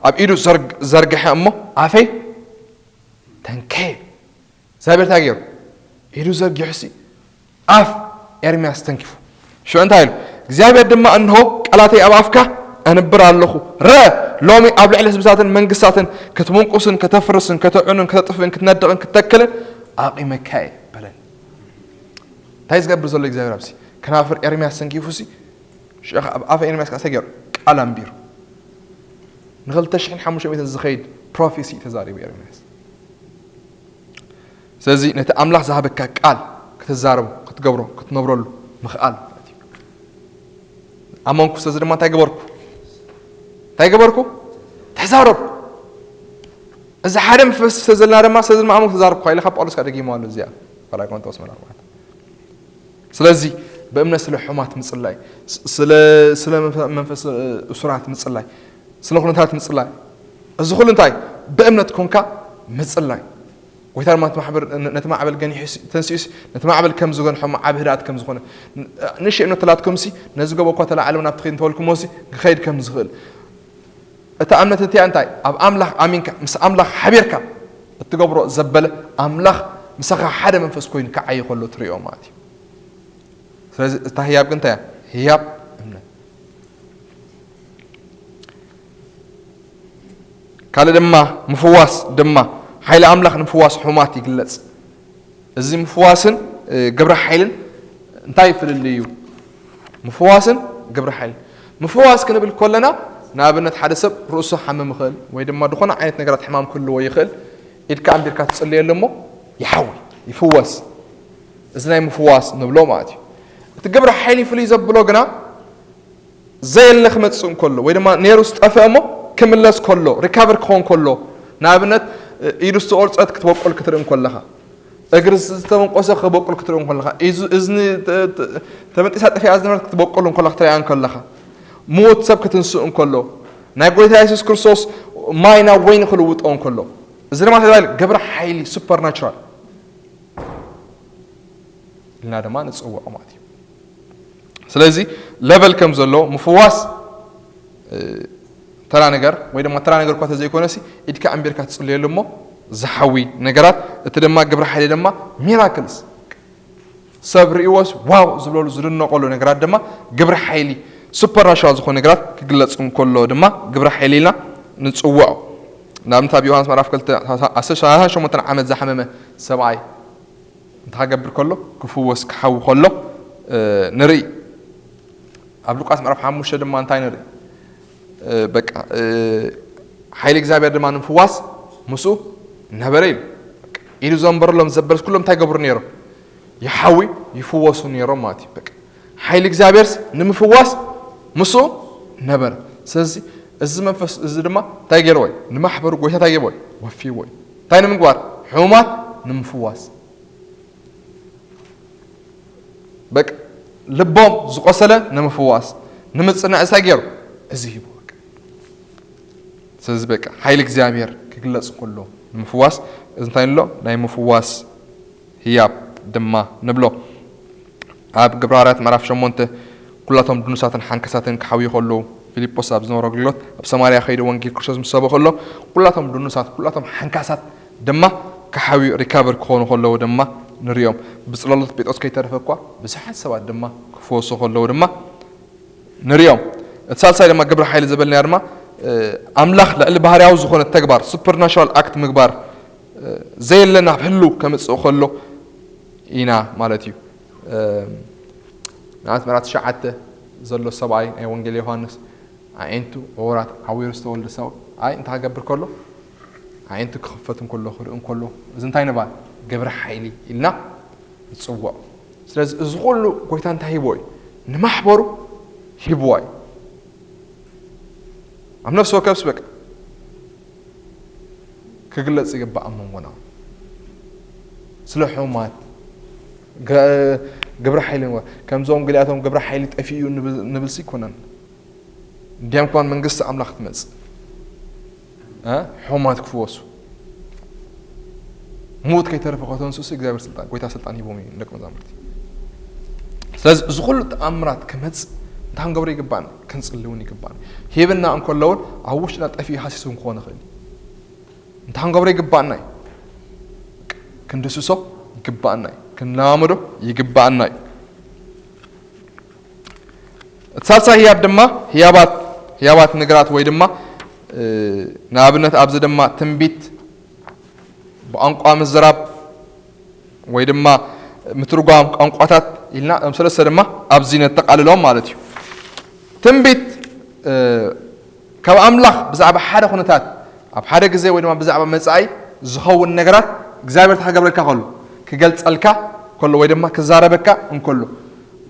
ኣብ ኢዱ ዘርግ-፣ ዘርግሐ እሞ ኣፈይ ተንከየ። እግዚኣብሔር እንታይ ገይሩ? ኢዱ ዘርጊሑሲ ኣፍ ኤርምያስ ተንኪፉ። ሽዑ እንታይ ኢሉ? እግዚኣብሔር ድማ፣ "እንሆ ቃላተይ ኣብ ኣፍካ ኣንብር ኣለኹ። ረ ሎሚ ኣብ ልዕሊ ህዝብታትን መንግስታትን ክትምንቁስን ከተፍርስን ከተዕኑን ከተጥፍእን ክትነድቕን ክትተክልን ኣቒመካ እየ" በለኒ። እንታይ ዝገብር ዘሎ እግዚኣብሔር ኣብዚ? ከናፍር ኤርምያስ ተንኪፉሲ፣ ሽዑ ኣብ ኣፍ ኤርምያስ ከኣ እንታይ ገይሩ? ቃል ኣንቢሩ። ንኽልተ ሽሕን ሓሙሽተ ሚእትን ዝኸይድ ፕሮፌሲ ተዛሪቡ ኤርምያስ። ስለዚ ነቲ ኣምላኽ ዝሃበካ ቃል ክትዛረቦ፣ ክትገብሮ፣ ክትነብረሉ ምኽኣል ማለት እዩ። ኣመንኩ፣ ስለዚ ድማ እንታይ ገበርኩ? እንታይ ገበርኩ? ተዛረብኩ። እዚ ሓደ መንፈስ ስለ ዘለና ድማ፣ ስለዚ ድማ ኣመንኩ፣ ተዛረብኩ ኢለ ካብ ጳውሎስ ከኣ ደጊሙ ኣሎ እዚኣ። ካልኣይ ቆሮንቶስ ምዕራፍ ኣርባዕተ። ስለዚ ብእምነት ስለ ሕሙማት ምጽላይ፣ ስ-፣ ስለ፣ ስለ መንፈ-፣ መንፈስ፣ እ፣ እሱራት ምጽላይ፣ ስለ ኩነታት ምጽላይ፣ እዚ ኩሉ እንታይ? ብእምነት ኮንካ ምጽላይ። ጎይታ ድማ ነቲ ማሕበር፣ ነ-፣ ነቲ ማዕበል ገኒሑ ሲ-፣ ተንሲኡሲ፣ ነቲ ማዕበል ከም ዝገንሖ፣ እሞ ዓቢ ህድኣት ከም ዝኾነ፣ ን-፣ ንእሽተይ እምነት ተላትኩምሲ፣ ነዚ ጎቦ እኳ ተላዓል ናብቲ ኺድ እንተበልኩሞሲ፣ ክኸይድ ከም ዝኽእል። እታ እምነት እቲኣ እንታይ? ኣብ ኣምላኽ ኣሚንካ፣ ምስ ኣምላኽ ሓቢርካ እትገብሮ ዘበለ፣ ኣምላኽ ምሳኻ ሓደ መንፈስ ኮይኑ ክዓዪ ከሎ ትርእዮ ማለት እዩ። ስለዚ እታ ህያብ ግን እንታይ እያ? ህያብ እምነት። ካልእ ድማ ምፍዋስ ድማ፣ ሓይሊ ኣምላኽ ንምፍዋስ ሕሙማት ይግለጽ። እዚ ምፍዋስን፣ እ፣ ግብረ ሓይልን እንታይ ፍልልይ እዩ? ምፍዋስን ግብረ ሓይልን። ምፍዋስ ክንብል ከለና፣ ንኣብነት ሓደ ሰብ ርእሱ ሓምም ይኽእል፣ ወይ ድማ ዝኾነ ዓይነት ነገራት ሕማም ክህልዎ ይኽእል። ኢድካ ኣንቢርካ ትጽልየሉ እሞ ይሓዊ፣ ይፍወስ። እዚ ናይ ምፍዋስ ንብሎ ማለት እዩ። እቲ ግብረ ሓይሊ ፍልይ ዘብሎ ግና፣ ዘየለ ክመጽእ እንከሎ፣ ወይ ድማ ነይሩ ዝጠፍአ እሞ ክምለስ ከሎ፣ ሪካቨር ክኸውን ከሎ፣ ንኣብነት፣ ኢዱ ዝተቖርጸት ክትበቁል ክትርኢ እንከለኻ፣ እግሪ ዝተመንቆሰ ክበቁል ክትርኢ እንከለኻ፣ ኢዙ-፣ እዝኒ ተ-፣ ተ-፣ ተመጢሳ ጠፊኣ ዝነበረት ክትበቁል እንከላ ክትሪኣ እንከለኻ፣ ምዉት ሰብ ክትንስእ እንከሎ፣ ናይ ጎይታ የሱስ ክርስቶስ ማይ ናብ ወይኒ ክልውጦ እንከሎ፣ እዚ ድማ ተባሂሉ ግብረ ሓይሊ ሱፐርናቹራል ኢልና ድማ ንጽውዖ ማለት እዩ። ስለዚ ለቨል ከም ዘሎ ምፍዋስ፣ እ፣ ተራ ነገር ወይ ድማ ተራ ነገር እኳ ተዘይኮነሲ፣ ኢድካ ኣንቢርካ ትጽልየሉ እሞ ዝሓዊ ነገራት፣ እቲ ድማ ግብረ ሓይሊ ድማ ሚራክልስ፣ ሰብ ርእይዎስ ዋው ዝብለሉ ዝድነቐሉ ነገራት ድማ ግብረ ሓይሊ ሱፐርናቹራል ዝኾነ ነገራት ክግለጽ እንከሎ ድማ ግብረ ሓይሊ ኢልና ንጽውዖ። ንኣብነት ኣብ ዮሃንስ ምዕራፍ ክልተ፣ ሰላሳን ሸሞንተን ዓመት ዝሓመመ ሰብኣይ እንታይ ክገብር ከሎ? ክፍወስ፣ ክሓዊ ከሎ፣ ንርኢ። ኣብ ሉቃስ ምዕራፍ ሓሙሽተ ድማ እንታይ ንርኢ? በቃ ሓይሊ እግዚኣብሔር ድማ ንምፍዋስ ምስኡ ነበረ ኢሉ። ኢሉ ዘንበረሎም ዘበለስ ኩሎም እንታይ ገብሩ ነይሮም? ይሓዊ ይፍወሱ ነይሮም ማለት እዩ። በቃ ሓይሊ እግዚኣብሔርስ ንምፍዋስ ምስኡ ነበረ። ስለዚ እዚ መንፈስ እዚ ድማ እንታይ ገይርዎ እዩ? ንማሕበሩ ጎይታ እንታይ ገይርዎ እዩ? ወፊዎ እዩ። እንታይ ንምግባር? ሕሙማት ንምፍዋስ። በቃ ልቦም ዝቆሰለ ንምፍዋስ ንምጽናዕ እንታይ ገይሩ? እዚ ሂቡ። በቃ ስለዚ በቃ ሓይሊ እግዚኣብሔር ክግለጽ ከሎ ንምፍዋስ እዚ እንታይ ንብሎ? ናይ ምፍዋስ ህያብ ድማ ንብሎ። ኣብ ግብረ ሃዋርያት ምዕራፍ ሸሞንተ ኩላቶም ድኑሳትን ሓንከሳትን ክሓውዩ ከለዉ ፊልጶስ ኣብ ዝነበሮ ኣገልግሎት ኣብ ሰማርያ ከይዱ ወንጌል ክርስቶስ ምስ ሰበኸ ከሎ ኩላቶም ድኑሳት ኩላቶም ሓንካሳት ድማ ክሓውዩ ሪካቨር ክኾኑ ከለዉ ድማ ንሪኦም። ብጽላሎት ጴጥሮስ ከይተረፈ እኳ ብዙሓት ሰባት ድማ ክፈወሱ ከለዉ ድማ ንሪኦም። እቲ ሳልሳይ ድማ ግብረ ሓይሊ ዘበልና ድማ ኣምላኽ ልዕሊ ባህርያዊ ዝኾነ ተግባር ሱፐርናቹራል ኣክት ምግባር ዘየለ ናብ ህልው ከምጽእ ከሎ ኢና ማለት እዩ። ንኣብነት ምዕራፍ ትሽዓተ ዘሎ ሰብኣይ ናይ ወንጌል ዮሃንስ ኣዒንቱ ዕውራት ዓዊሩ ዝተወልደ ሰብ ኣይ እንታይ ክገብር ከሎ ኣዒንቱ ክኽፈት እንከሎ ክርኢ እንከሎ እዚ እንታይ ንባል ግብረ ሓይሊ ኢልና ንፅውዖ። ስለዚ እዚ ኩሉ ጎይታ እንታይ ሂቦ እዩ? ንማሕበሩ ሂብዋ እዩ። ኣብ ነፍሲ ወከፍስ በቃ ክግለጽ ይግባእ ኣብ መንጎና ስለ ሕሙማት ግብረ ሓይሊ ንግበር። ከምዞም ገሊኣቶም ግብረ ሓይሊ ጠፊኡ እዩ ንብል- ንብልሲ ይኮነን። እንዲያም ከማን መንግስቲ ኣምላኽ ትመጽእ እ? ሕሙማት ክፍወሱ ሙት ከይተረፈ ከተንስሱ እግዚኣብሔር ስልጣን ጎይታ ስልጣን ሂቦም እዩ ንደቂ መዛሙርቲ። ስለዚ እዚ ኩሉ ተኣምራት ክመጽእ እንታይ ክንገብሮ ይግባእና? ክንጽሊ እውን ይግባእና። ሂብና እንከሎ እውን ኣብ ውሽጥና ጠፊኡ ሃሲሱ እውን ክኾን ይኽእል እዩ። እንታይ ክንገብሮ ይግባእና እዩ? ክንድስሶ ይግባእና እዩ። ክንለማመዶ ይግባእና እዩ። እቲ ሳልሳይ ህያብ ድማ ህያባት ህያባት ነገራት ወይ ድማ ንኣብነት ኣብዚ ድማ ትንቢት ብቋንቋ ምዝራብ ወይ ድማ ምትርጓም ቋንቋታት ኢልና እም ሰለስተ ድማ ኣብዚ ነጠቃልሎም ማለት እዩ። ትንቢት ካብ ኣምላኽ ብዛዕባ ሓደ ኩነታት ኣብ ሓደ ግዜ ወይ ድማ ብዛዕባ መጻኢ ዝኸውን ነገራት እግዚኣብሔር ተኸገብረልካ ከሎ ክገልጸልካ ከሎ ወይ ድማ ክዛረበካ እንከሎ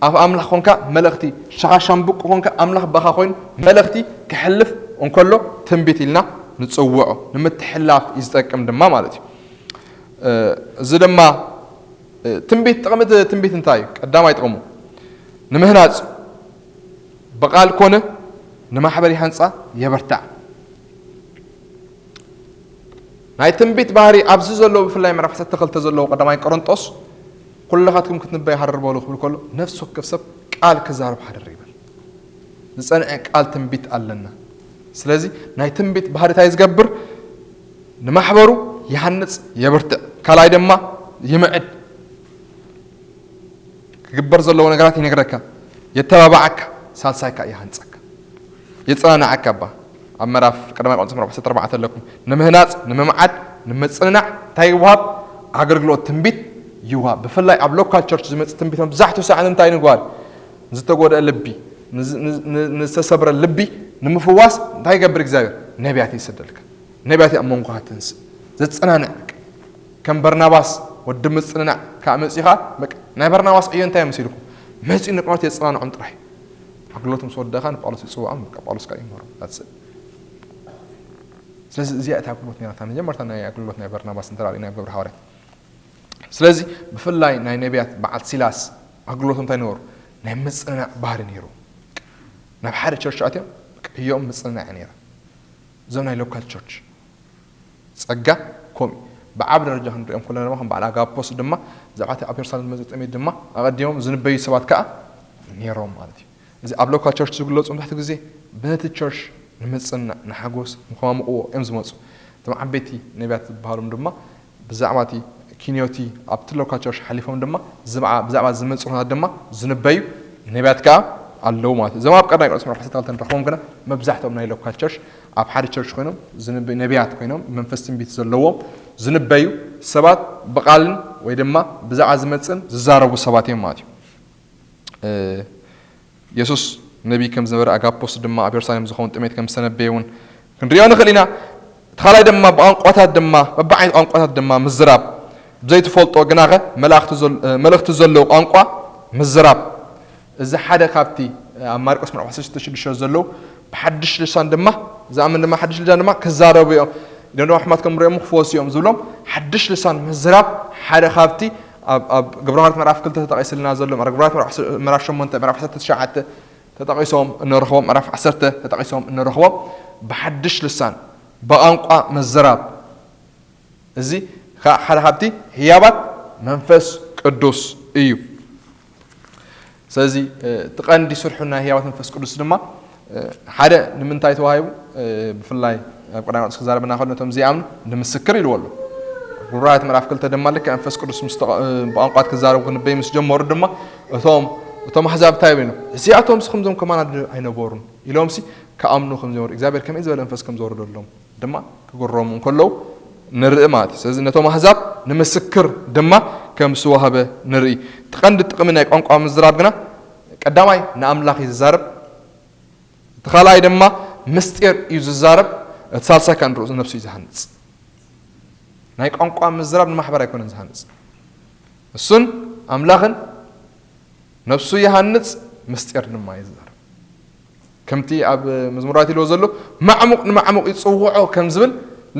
ኣብ ኣምላኽ ኮንካ መልእኽቲ ሸኻሻምቡቅ ኮንካ ኣምላኽ በኻ ኮይኑ መልእኽቲ ክሕልፍ እንከሎ ትንቢት ኢልና ንጽውዖ ንምትሕላፍ እዩ ዝጠቅም ድማ ማለት እዩ። እዚ ድማ ትንቢት ጥቕሚ ትንቢት እንታይ እዩ? ቀዳማይ ጥቕሙ ንምህናጽ ብቓል ኮነ ንማሕበር ይሃንጻ የበርታዕ። ናይ ትንቢት ባህሪ ኣብዚ ዘለዎ ብፍላይ ምዕራፍ ዓሰርተ ክልተ ዘለዎ ቀዳማይ ቆሮንጦስ ኩለኻትኩም ክትንበይ ሃረር በሉ ክብል ከሎ ነፍሲ ወከፍ ሰብ ቃል ክዛረብ ሃረር ይበል። ዝጸንዐ ቃል ትንቢት ኣለና። ስለዚ ናይ ትንቢት ባህሪ እንታይ ዝገብር ንማሕበሩ ይሃንጽ የብርትዕ ካልኣይ ድማ ይምዕድ ክግበር ዘለዎ ነገራት ይነግረካ የተባባዓካ ሳልሳይካ ይሃንጸካ የጸናናዓካ ባ ኣብ መራፍ ቀዳማይ ቆሮንቶስ ምዕራፍ ዓሰርተ ኣርባዕተ ኣለኩም ንምህናጽ ንምምዓድ ንምጽንናዕ እንታይ ይወሃብ ኣገልግሎት ትንቢት ይወሃብ ብፍላይ ኣብ ሎካል ቸርች ዝመጽእ ትንቢት መብዛሕትኡ ሰዓት እንታይ ንግባር ዝተጎድአ ልቢ ንዝተሰብረ ልቢ ንምፍዋስ እንታይ ይገብር እግዚኣብሔር ነቢያት ይስደልካ ነቢያት ኣብ መንጎኻ ትንስእ ዘጸናንዕ ከም በርናባስ ወዲ ምጽንናዕ ከዓ መጺኻ ናይ በርናባስ ዕዮ እንታይ መሲልኩም መጺኡ ንቅኖት የጸናንዖም ጥራሕ ኣግሎት ምስ ወደኻ ንጳውሎስ ይጽውዖም ጳውሎስ ከዓ ይመሩ ስለዚ እዚኣ እቲ ኣግሎት ነራታ መጀመርታ ናይ ኣግሎት ናይ በርናባስ እንተራእና ግብሪ ሃዋርያት ስለዚ ብፍላይ ናይ ነቢያት በዓል ሲላስ ኣግሎት እንታይ ነበሩ ናይ ምጽንናዕ ባህሪ ነይሩ ናብ ሓደ ቸርች ኣትዮም ዕዮም ምጽንናዕ ነይራ እዞም ናይ ሎካል ቸርች ጸጋ ኮም ብዓብ ደረጃ ክንሪኦም ከለና ድማ ከም በዓል ኣጋፖስ ድማ ብዛዕባ እቲ ኣብ የሩሳሌም ዝመጸ ጥሜት ድማ ኣቐዲሞም ዝንበዩ ሰባት ከዓ ነይሮም ማለት እዩ እዚ ኣብ ሎካል ቸርች ዝግለጹ መብዛሕትኡ ግዜ በቲ ቸርች ንምጽንናዕ ንሓጎስ ንከማምቕዎ እዮም ዝመጹ እቶም ዓበይቲ ነቢያት ዝበሃሎም ድማ ብዛዕባ እቲ ኪንዮቲ ኣብቲ ሎካል ቸርች ሓሊፎም ድማ ብዛዕባ ዝመጽእ ኩነታት ድማ ዝንበዩ ነቢያት ከኣ ኣለዉ ማለት እዩ። እዞም ኣብ ቀዳማይ ቆሮንቶስ ምዕራፍ ዓሰርተ ክልተ ንረኽቦም ግና መብዛሕትኦም ናይ ሎካል ቸርች ኣብ ሓደ ቸርች ኮይኖም ዝንበዩ ነቢያት ኮይኖም መንፈስ ትንቢት ዘለዎም ዝንበዩ ሰባት ብቓልን ወይ ድማ ብዛዕባ ዝመጽእን ዝዛረቡ ሰባት እዮም ማለት እዩ። የሱስ ነቢይ ከም ዝነበረ ኣጋፖስ ድማ ኣብ የሩሳሌም ዝኸውን ጥሜት ከም ዝተነበየ እውን ክንሪኦ ንኽእል ኢና። እቲ ካልኣይ ድማ ብቋንቋታት ድማ በብዓይነት ቋንቋታት ድማ ምዝራብ፣ ብዘይትፈልጦ ግናኸ መልእኽቲ ዘል- መልእኽቲ ዘለዎ ቋንቋ ምዝራብ። እዚ ሓደ ካብቲ ኣብ ማርቆስ ምዕራፍ ዓሰርተ ሽዱሽተ ዘለዉ ብሓድሽ ልሳን ድማ ዝኣምን ድማ ሓድሽ ልሳን ድማ ክዛረቡ እዮም። ኢሎም ድማ ሕማት ከም ርእዮም ክፈወሱ እዮም ዝብሎም። ሓድሽ ልሳን ምዝራብ ሓደ ካብቲ ኣብ ኣብ ግብረ ሃዋርያት ምዕራፍ ክልተ ተጠቒስልና ዘሎ፣ ግብረ ሃዋርያት ምዕራፍ ዓሰርተ ምዕራፍ ሸሞንተ ምዕራፍ ዓሰርተ ትሽዓተ ተጠቒሶም እንረኽቦም፣ ምዕራፍ ዓሰርተ ተጠቒሶም እንረኽቦም ብሓድሽ ልሳን ብቋንቋ ምዝራብ። እዚ ከዓ ሓደ ካብቲ ህያባት መንፈስ ቅዱስ እዩ። ስለዚ እቲ ቀንዲ ስርሑ ናይ ህያባት መንፈስ ቅዱስ ድማ ሓደ ንምንታይ ተዋሂቡ? ብፍላይ ኣብ ቀዳማይ ጴጥሮስ ክዛረበና ከሎ ነቶም ዘይኣምኑ ንምስክር ኢልዎ ኣሎ። ዕብራውያን ምዕራፍ ክልተ ድማ ልክዕ መንፈስ ቅዱስ ምስ ተቐ- ብቋንቋት ክዛረቡ ክንበይ ምስ ጀመሩ ድማ እቶም እቶም ኣሕዛብ እንታይ ይብሉ? እዚኣቶም ሲ ከምዞም ከማና ዶ ኣይነበሩን ኢሎም ሲ ክኣምኑ ከም ዝነበሩ እግዚኣብሔር ከመይ ዝበለ መንፈስ ከም ዘወረደሎም ድማ ክግረሙ እንከለዉ ንርኢ ማለት እዩ። ስለዚ ነቶም ኣሕዛብ ንምስክር ድማ ከም ዝተዋህበ ንርኢ። እቲ ቀንዲ ጥቕሚ ናይ ቋንቋ ምዝራብ ግና ቀዳማይ ንኣምላኽ እዩ ዝዛረብ፣ እቲ ካልኣይ ድማ ምስጢር እዩ ዝዛረብ፣ እቲ ሳልሳይ ከዓ ንርእሱ ነብሱ እዩ ዝሃንጽ። ናይ ቋንቋ ምዝራብ ንማሕበር ኣይኮነን ዝሃንጽ፣ እሱን ኣምላኽን ነብሱ ይሃንጽ፣ ምስጢር ድማ ይዛረብ። ከምቲ ኣብ መዝሙራት ኢልዎ ዘሎ ማዕሙቕ ንማዕሙቕ ይጽውዖ ከም ዝብል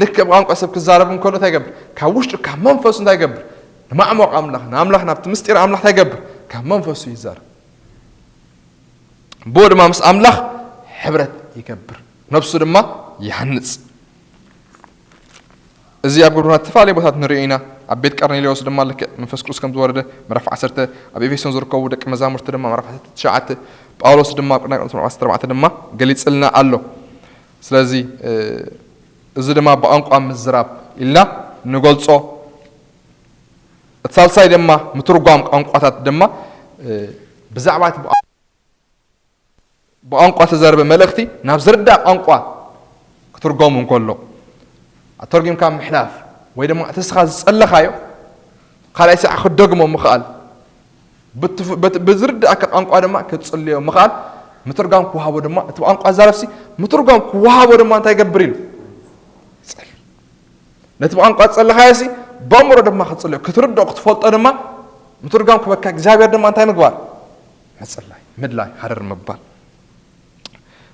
ልክዕ ብቋንቋ ሰብ ክዛረብ እንከሎ እንታይ ይገብር? ካብ ውሽጡ ካብ መንፈሱ እንታይ ይገብር? ንማዕሙቕ ኣምላኽ ንኣምላኽ ናብቲ ምስጢር ኣምላኽ እንታይ ይገብር? ካብ መንፈሱ ይዛረብ። ብኡ ድማ ምስ ኣምላኽ ሕብረት ይገብር፣ ነብሱ ድማ ይሃንጽ። እዚ ኣብ ግብርና ዝተፈላለዩ ቦታት ንሪኦ ኢና። ኣብ ቤት ቀርኔሌዎስ ድማ ልክዕ መንፈስ ቅዱስ ከም ዝወረደ ምዕራፍ ዓሰርተ፣ ኣብ ኤፌሶን ዝርከቡ ደቂ መዛሙርቲ ድማ ምዕራፍ ዓሰርተ ትሽዓተ፣ ጳውሎስ ድማ ኣብ ቅድሚ ቆሮንቶስ ምዕራፍ ዓሰርተ ኣርባዕተ ድማ ገሊጽልና ኣሎ። ስለዚ እዚ ድማ ብቋንቋ ምዝራብ ኢልና ንገልጾ። እቲ ሳልሳይ ድማ ምትርጓም ቋንቋታት ድማ ብዛዕባ እቲ ብቋንቋ ተዘረበ መልእኽቲ ናብ ዝርዳእ ቋንቋ ክትርጎም እንከሎ ኣተርጊምካ ምሕላፍ ወይ ድማ እቲ ንስኻ ዝጸለኻዮ ካልኣይ ሳዕ ክትደግሞ ምኽኣል፣ ብትፍ- በት- ብዝርዳእካ ቋንቋ ድማ ክትጽልዮ ምኽኣል። ምትርጓም ክወሃቦ ድማ እቲ ቋንቋ ዛረብሲ ምትርጓም ክወሃቦ ድማ እንታይ ይገብር ኢሉ ይጸሊ። ነቲ ብቋንቋ ዝጸለኻዮሲ በእምሮ ድማ ክትጽልዮ ክትርድኦ ክትፈልጦ ድማ ምትርጓም ክበካ እግዚኣብሔር ድማ እንታይ ምግባር ምጽላይ ምድላይ ሃረር ምባል።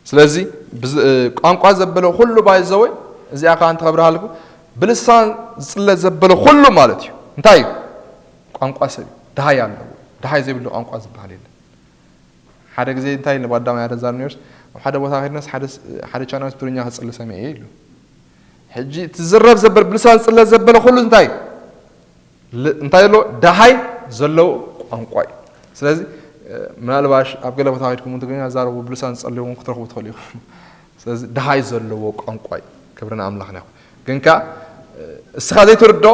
ስለዚ ብዝ- ቋንቋ ዘበለ ኩሉ ባይዘወይ እዚኣ ከዓ እንተኸብርሃልኩ ብልሳን ዝፅለ ዘበለ ኩሉ ማለት እዩ። እንታይ እዩ? ቋንቋ ሰብ እዩ። ድሃይ ኣለዎ። ድሃይ ዘይብሉ ቋንቋ ዝበሃል የለን። ሓደ ግዜ እንታይ ንባዳማ ያደዛር ኒውስ ኣብ ሓደ ቦታ ከድነስ ሓደ ቻናል ትግርኛ ክፅሊ ሰሚዐ ኢሉ። ሕጂ ትዝረብ ዘበለ ብልሳን ዝፅለ ዘበለ ኩሉ እንታይ እንታይ ኣሎ? ደሃይ ዘለዎ ቋንቋ እዩ። ስለዚ ምናልባሽ ኣብ ገለ ቦታ ከድኩም ትግርኛ ዛረቡ ብልሳን ዝጸልዎም ክትረኽቡ ትኽእሉ ኢኹም። ስለዚ ደሃይ ዘለዎ ቋንቋ እዩ። ክብሪ ንኣምላኽና ይኹን። ግን ከኣ እስኻ ዘይትርዶ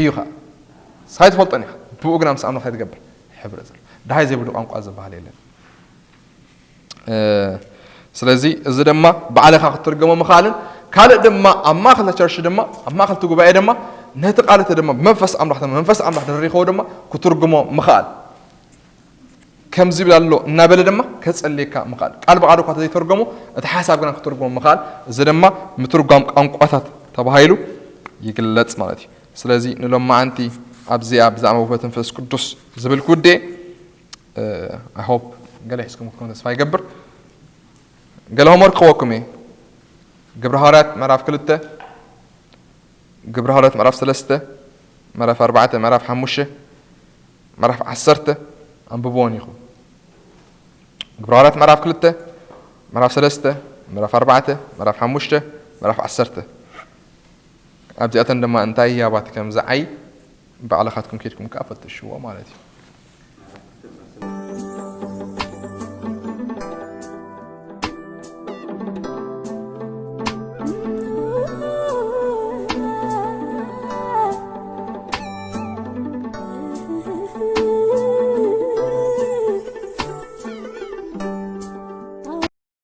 እዩ ኸኣ እስኻ ኣይትፈልጦን ኢኻ። ብኡ ግና ምስ ኣምላኽ እንታይ ትገብር? ሕብረት ዘሎ ደሃይ ዘይብሉ ቋንቋ ዝበሃል የለን። ስለዚ እዚ ድማ ባዕልኻ ክትትርገሞ ምኽኣልን ካልእ ድማ ኣብ ማእኸል ቸርች ድማ ኣብ ማእኸል እቲ ጉባኤ ድማ ነቲ ቃል እቲ ድማ ብመንፈስ ኣምላኽ መንፈስ ኣምላኽ ድሪኸዎ ድማ ክትርግሞ ምኽኣል ከምዚ ይብል ኣሎ እናበለ ድማ ከጸልየካ ምኽኣል ቃል ብቓል እኳ ዘይተርገሞ እቲ ሓሳብ ግና ክትርግሞ ምኽኣል እዚ ድማ ምትርጓም ቋንቋታት ተባሂሉ ይግለጽ ማለት እዩ። ስለዚ ንሎማዓንቲ ኣብዚኣ ብዛዕባ ውህበት መንፈስ ቅዱስ ዝብል ጉዴ I hope ገለ ሒዝኩም ክትኮኑ ተስፋ ይገብር። ገለ ሆምወርክ ክወኩም እየ። ግብረ ሃዋርያት ምዕራፍ ክልተ፣ ግብረ ሃዋርያት ምዕራፍ ሰለስተ፣ ምዕራፍ ኣርባዕተ፣ ምዕራፍ ሓሙሽተ፣ ምዕራፍ ዓሰርተ ኣንብብዎን ኢኹም። ግብረ ሃዋርያት ምዕራፍ ክልተ፣ ምዕራፍ ሰለስተ፣ ምዕራፍ ኣርባዕተ፣ ምዕራፍ ሓሙሽተ፣ ምዕራፍ ዓሰርተ ኣብዚኣተን ድማ እንታይ ህያባት ከም ዝዓይ ባዕልኻትኩም ኬድኩም ከኣ ፈትሽዎ ማለት እዩ።